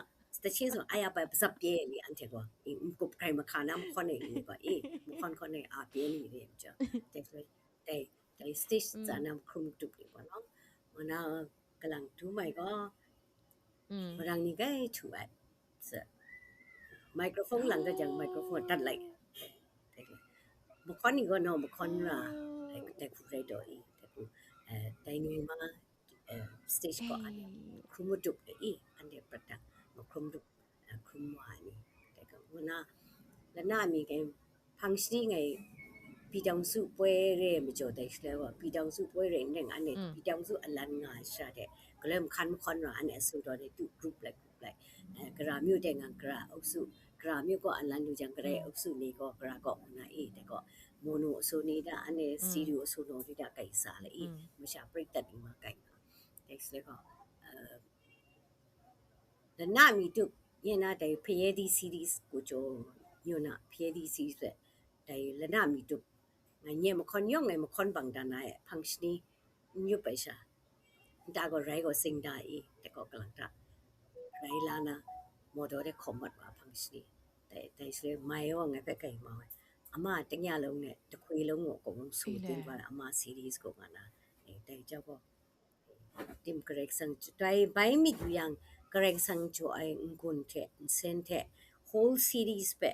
ta she zawn, aya bai, mazap pye ai ni anhte gaw, i, n-gup hkrai mahka na mahkawn ai ni gaw, i, mahkawn hkawn ai a pye ni re ai majaw, dai, dai, dai stage Mm. tsa na mahkrum dup ni gaw, no? Ngu na, kalang dum ai gaw, Mm. Marang ni gai htu ai. Sa, microphone lang ga jang, microphone tat lai. Mahkawn ni gaw, no, mahkawn ra. Dai, dai hku rai daw i, dai hku, eh, dai ni ma, eh, stage gaw, eh, Hey. hkrum madup ai i, anhte prat dang, mahkrum dup, eh, hkrum wa ai ni. Dai gaw, ngu na, lana mi gai, hpang shani ngai, ပြည်ထောင်စုပွဲ re ai majaw dai shaloi wa, ပြည်ထောင်စုပွဲ re n ring, anhte Mm. ပြည်ထောင်စု alan nga ai sha de, galoi mahkan mahkawn ra, anhte asu daw de, tu group lai, group lai. Eh, ကရန်မြို့ de nga, ကရန်အုပ်စု, ကရန်မြို့ gaw alan lu jang, ကရန် Mm. အုပ်စု ni gaw, ကရန် gaw ngu na i, dai gaw, mono asu ni da, anhte Mm. studio asu no ni da, kai sa la i, Mm. masha prit dat ni ma kai nga. Dai shaloi gaw, eh, lana mi tup, ye na dai Phaye di series ku jaw, yu na Phaye di series hpe, dai lana mi tup, ngai nye mahkawn yawng ngai mahkawn bang dan na e, hpang shani n yup ai sha, nta gaw rai gaw sing da i, dai gaw kalang ta, rai la na, maw daw de hkawm mat wa hpang shani, dai, dai shaloi mai wa ngai hpe kai mau ai, ama tingya long ne, dahkwi long wa kawng su Ile. tin wa, ama series ku nga na, eh, dai jau gaw, Tim Karai Kasang, dai bai myit yu yang, Karai Kasang jaw ai n-gun hte, nsen hte, whole series hpe,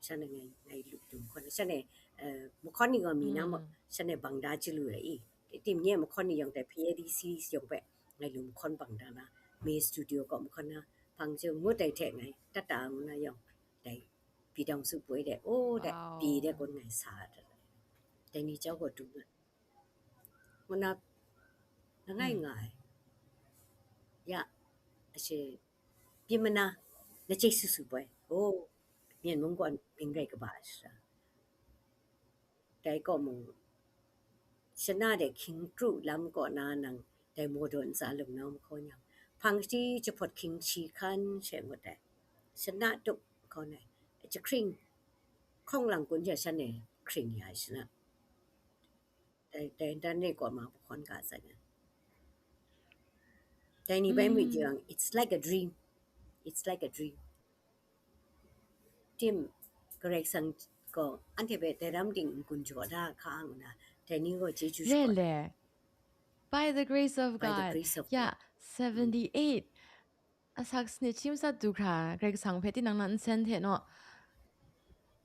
shanhte ngai, ngai lu dum hkawn, shanhte, eh, mahkawn ni gaw mi na ma, Mm. shanhte bang da chyalu ai i. Tim nye mahkawn ni yawng dai P A D series yawng hpe, ngai lu mahkawn bang da na, me studio kaw mahkawn na, hpang chyu ngut ai hte ngai, tat ta ngu na yawng, dai, ပြည်ထောင်စုပွဲ de, oh, dai, Wow. pyi de kun ngai sa dat ai. Dai ni jau gaw dum ai. Ngu na, langai Mm. nga ai. Ya, ashe, pyi mana, na chye su su poi. Oh, Myen mung gaw mying rai kaba ai sha. Dai kaw mung, shana de hkying kru lam kaw na nang, dai maw daw ntsa lung nau mahkaw nyang, hpang shi jahpawt hkying shi hkan she ngut ai. Shana tup hkaw nai, jahkring, hkawng lang kun sha shan e hkring ya ai shana. Dai, dai, dai ni kaw ma, mahkawn ga sai na. Dai ni bai mi Mm. jang, it's like a dream. It's like a dream. Tim, Karai Kasang gaw, anhte hpe dai ram ting n-gun jaw da hka ngu na, dai ni gaw chyeju Le shakawn. le. By the grace of By the God. grace of Yeah, God. seventy-eight. Asak sanit shi matsat du hkra, Karai Kasang hpe tinang na nsen hte naw,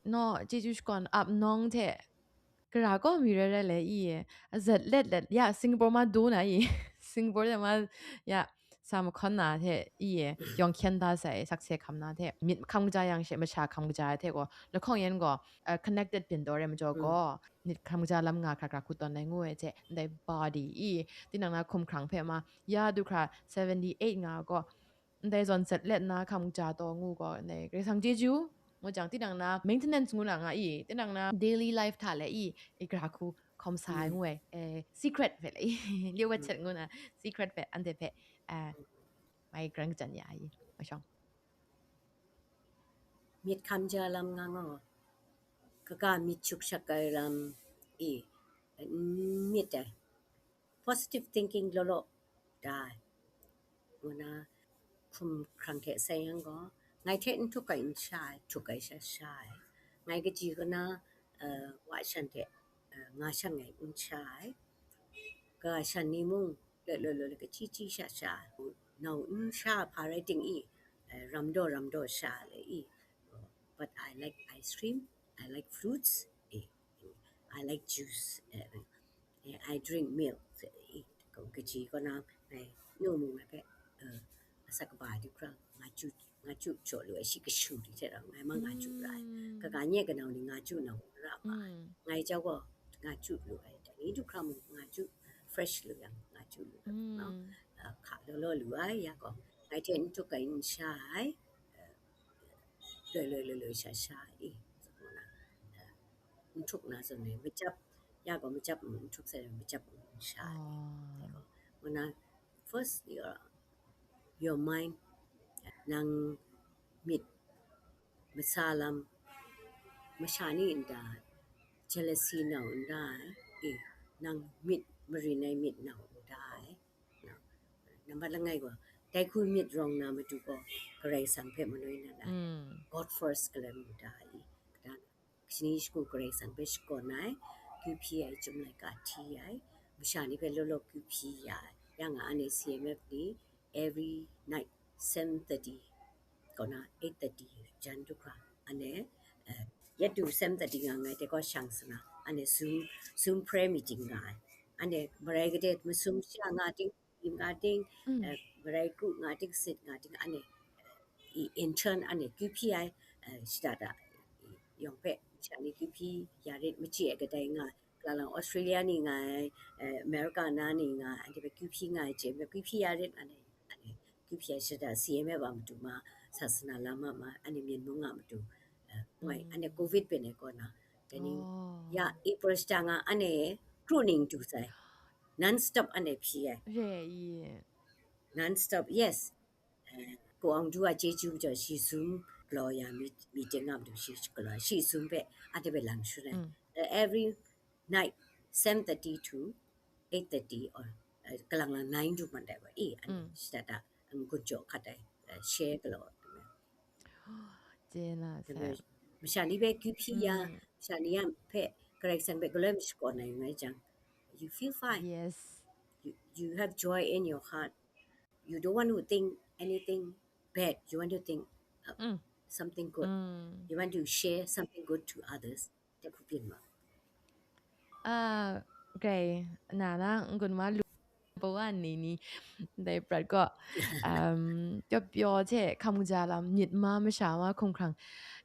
naw, chyeju shakawn ap nawng hte, gara kaw mi rai rai le i, azat let let, ya, Singapore ma du na i, Singapore de ma, ya, sa mahkawn na hte i, yawng hkyen da sai, sakse hkam na hte, myit hkam kaja yang she, masha hkam kaja hte gaw, lahkawng yan gaw, eh, connected byin taw re majaw Mm. gaw, myit hkam kaja lam nga hkra hkra hku tawn ai ngu ai hte, ndai body i, tinang na hkumhkrang hpe ma, ya du hkra seventy-eight nga gaw, ndai zawn zat let na hkam kaja taw ngu gaw, ndai Karai Kasang chyeju, ngu jang, tinang na maintenance ngu na nga i, tinang na daily life hta le i, i gara hku hkawm sa ai Mm. ngu ai, eh, secret hpe le i, liu wat Mm. chet ngu na, secret hpe, anhte hpe, eh, mai grang jan ya i, mashawng. Myit hkam ja lam nga nga, kaga myit shuk shak ai lam i, n myit ai. Positive thinking law law da ai. Ngu na hkum hkrang hte sai yang gaw, ngai hte n htuk ai n sha ai, htuk ai sha sha ai. Ngai kaji kaw na, eh, wa shan hte, eh, nga shan ai n sha ai. Ka shan ni mung, le, le, le, le, kachyi chyi sha sha, nau n sha hpa rai ting i, eh, ram daw, ram daw sha le i. But I like ice cream, I like fruits, eh, I like juice, eh, eh, I drink milk, eh, kaji kaw na, eh, nu mung na hpe, eh, asak kaba du hkra, nga ju, nga ju jaw lu ai, shi kashu ni hte rau, ngai ma nga ju ra ai. Mm. Kaga nye kanau ni nga ju nau ra ma ai. Mm. Ngai jau gaw, nga ju lu ai. Dai ni du hkra mung nga ju fresh lu yang, nga ju lu ai. Mm. No? Ah, hka law law lu ai, ya gaw, ngai hte n htuk ai n sha ai, eh, loi loi loi loi sha sha ai, eh, n htuk na zawn e, machyap, ya gaw machyap n htuk sai, machyap n sha ai. Ah. Ya gaw, ngu na, first, your, your mind, uh, nang myit masa lam masha ni nta jealousy nau n ra ai, e, nang myit marin ai myit nau n ra ai. Nambat langai gaw, dai hku myit rawng na matu gaw, Karai Kasang hpe manoi na ra ai. Mm. God first kalem nta i, kata Shani shagu Karai Kasang hpe shakawn ai, kyu hpyi ai, chyum laika hti ai, masha ni hpe law law kyu hpyi ya ai. Ya nga, anhte C M F ni every night seven thirty kaw na eight thirty jan du hkra, anhte, eh, yet du seven thirty nga ngai hte kaw shang sana, anhte Zoom, Zoom prayer meeting nga ai. Anhte marai gade masum sha nga ting, dim nga ting, Mm. eh, marai kru nga ting, sit nga ting, anhte, eh, i, in turn, anhte kyu hpyi ai, eh, shada da, i, yawng hpe, sha ni kyu hpyi ya rit, machyi ai kadai nga, Kalang Australia ni nga ai, eh, America na ni nga ai, anhte hpe kyu hpyi nga ai hte, kyu hpyi ya rit, anhte, anhte kyu hpyi ai shada C M F a matu ma, sasana lam a ma, anhte myen mung a matu, eh, ngoi, Mm. anhte covid byin ai kaw na, dai ni, Oh. ya, April shada nga, anhte kru ning du sai, non stop anhte hpyi ai. Re i. Non stop, yes. Eh, Ko Aung Du a chyeju majaw, shi Zoom galaw ya, meet-, meeting a matu shi galaw, shi Zoom hpe anhte hpe lang shangun ai. Mm. Eh, every night, seven thirty to eight thirty or, eh, kalang lang nine to man dai wa, e, anhte Mm. shada da, n-gun jaw hkat ai, eh, share galaw. Chye na Anhte sai. Masha ni hpe kyu hpyi ya, Mm. masha ni a hpe Karai Kasang hpe galoi mashakawn ai ngai jang, you feel fine. Yes. You, you have joy in your heart. You don't want to think anything bad. You want to think, uh, Mm. something good. Mm. You want to share something good to others. Dai hku byin ma. Ah, grai, na na, n-gun ma lu, bawan ni ni, dai prat gaw, um, pyaw pyaw hte hkam kaja lam, myit ma masha ma hkumhkrang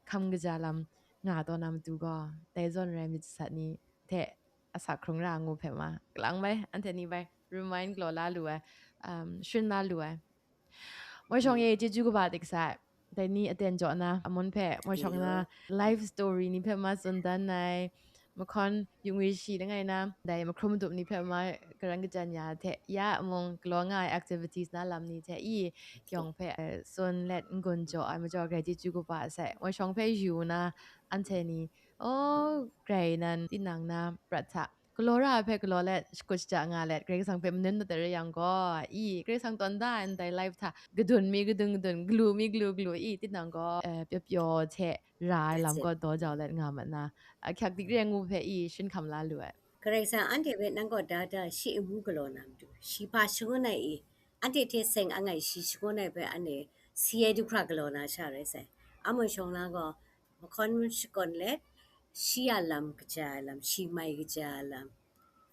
hkam kaja lam nga taw na matu gaw, dai zawn rai myit sat ni hte asak hkrung ra ngu hpe ma, kalang bai, anhte ni bai, remind galaw la lu ai, um, sharin la lu ai. Moi Shawng Mm. e, chyeju kaba dik sai. Dai ni aten jaw na, amun hpe, Moi Shawng na Hello. life story ni hpe ma tsun dan ai, mahkawn yung ri shi langai na, dai mahkrum madup ni hpe ma karan kajan ya hte, ya mung galaw nga ai activities na lam ni hte i, Okay. yawng hpe, eh, tsun let n-gun jaw ai majaw, grai chyeju kaba sai. Moi Shawng hpe yu na, anhte ni, oh, grai nan tinang na prat hta galaw ra ai hpe galaw let, shakut shaja nga let, Karai Kasang hpe manun dat ai rai yang gaw, i, Karai Kasang tawn da ai ndai life hta, kadun mi kadun kadun, galu mi galu galu, i, tinang gaw, eh, pyaw pyaw hte ra ai That's lam it. gaw daw jau let nga mat na, ahkyak dik re ngu hpe, i, sharin hkam la lu ai. Karai Kasang anhte hpe nang gaw da da shi amu galaw na matu, shi hpa shangun ai i, anhte hte seng ang ai shi shangun ai hpe anhte si ai du hkra galaw na sha rai sai. A Moi Shawng na gaw, mahkawn shakawn let, shi a lam kaja ai lam, shi mai kaja ai lam,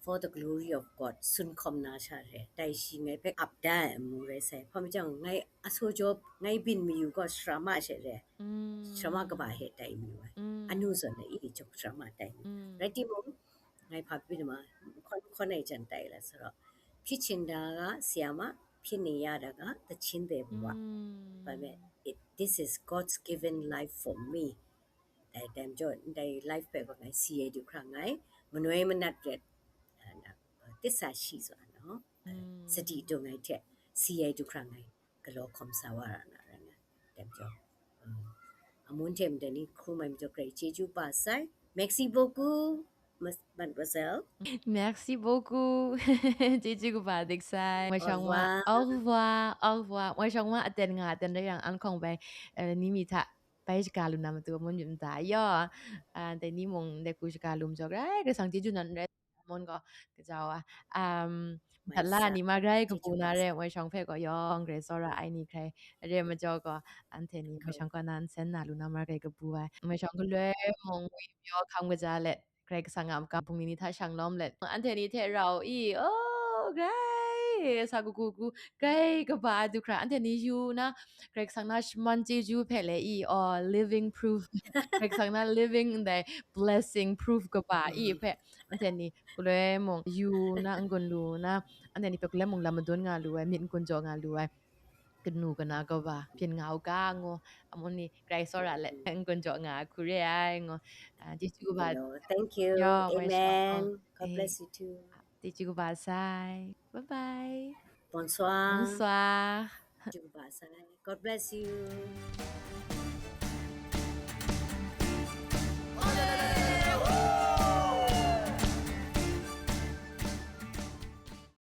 for the glory of God, sun hkawm na sha re, dai shi ngai hpe ap da ai amu rai sai. Hpa majaw, ngai asaw jaw, ngai byin mayu gaw sharama she re, Mm. sharama kaba hte dai mayu ai. Mm. Anu zawn na i jawng sharama dai mayu. Mm. Rai timung, ngai hpa byin ma, hkawn hkawn ai jan tai la sa raw, hpyi ching da ga, sya ma, hpyi ning ya da ga, tachin de bu wa. Mm. But it, this is God's given life for me. Dai, dai majaw, ndai life hpe gaw ngai si ai du hkra ngai, manoi manat ret, ah, na, tisa shi zaw na, Mm. sadi dung ai hte si ai du hkra ngai, galaw hkawm sa wa ra na rai ngai. Dai majaw, ah, amun hte mada ni hkrum ai majaw, grai chyeju kaba sai. Merci beaucoup, mas-, mademoiselle. Merci beaucoup. Chyeju kaba dik sai. Moi Shawng wa. Au revoir. Au revoir. Au revoir. Moi Shawng wa aten nga aten rai yang, an hkawng bai, eh, ni mi hta bai shaga lu na matu, amun myit mada yaw, ah, dai ni mung dai hku shaga lu majaw, grai, grai sang chyeju nan rai, amun gaw, kaja wa, um, Mai dat la sa. Ni ma grai kabu na re, Moi Shawng hpe gaw yawng grai tsawra ai ni hkrai, re majaw gaw, anhte ni Moi Shawng kaw na nsen na lu na ma grai kabu ai. Moi Shawng galoi mung ngwi pyaw hkam kaja let, Karai Kasang a makam bungli ni hta shang lawm let, anhte ni hte rau i, oh, grai sa kagu gu, grai kaba ai du hkra, anhte ni yu na, Karai Kasang na shaman chyeju hpe le i, oh, living proof, Karai Kasang na living ndai blessing proof kaba i Mm. hpe, anhte ni galoi mung yu na, n-gun lu na, anhte ni hpe galoi mung lam madun nga lu ai, myit n-gun jaw nga lu ai, kanu kana kaba byin nga u ga ngu, amun ni grai tsawra let, mm, n-gun jaw nga ai hku re ai ngu, ah, chyeju kaba. Hello. Thank you. Yaw, Moi Shawng. Amen. God, eh, bless you too. Chyeju kaba sai. Bye bye. Bonsoir. Bonsoir. Jumpa sai. God bless you.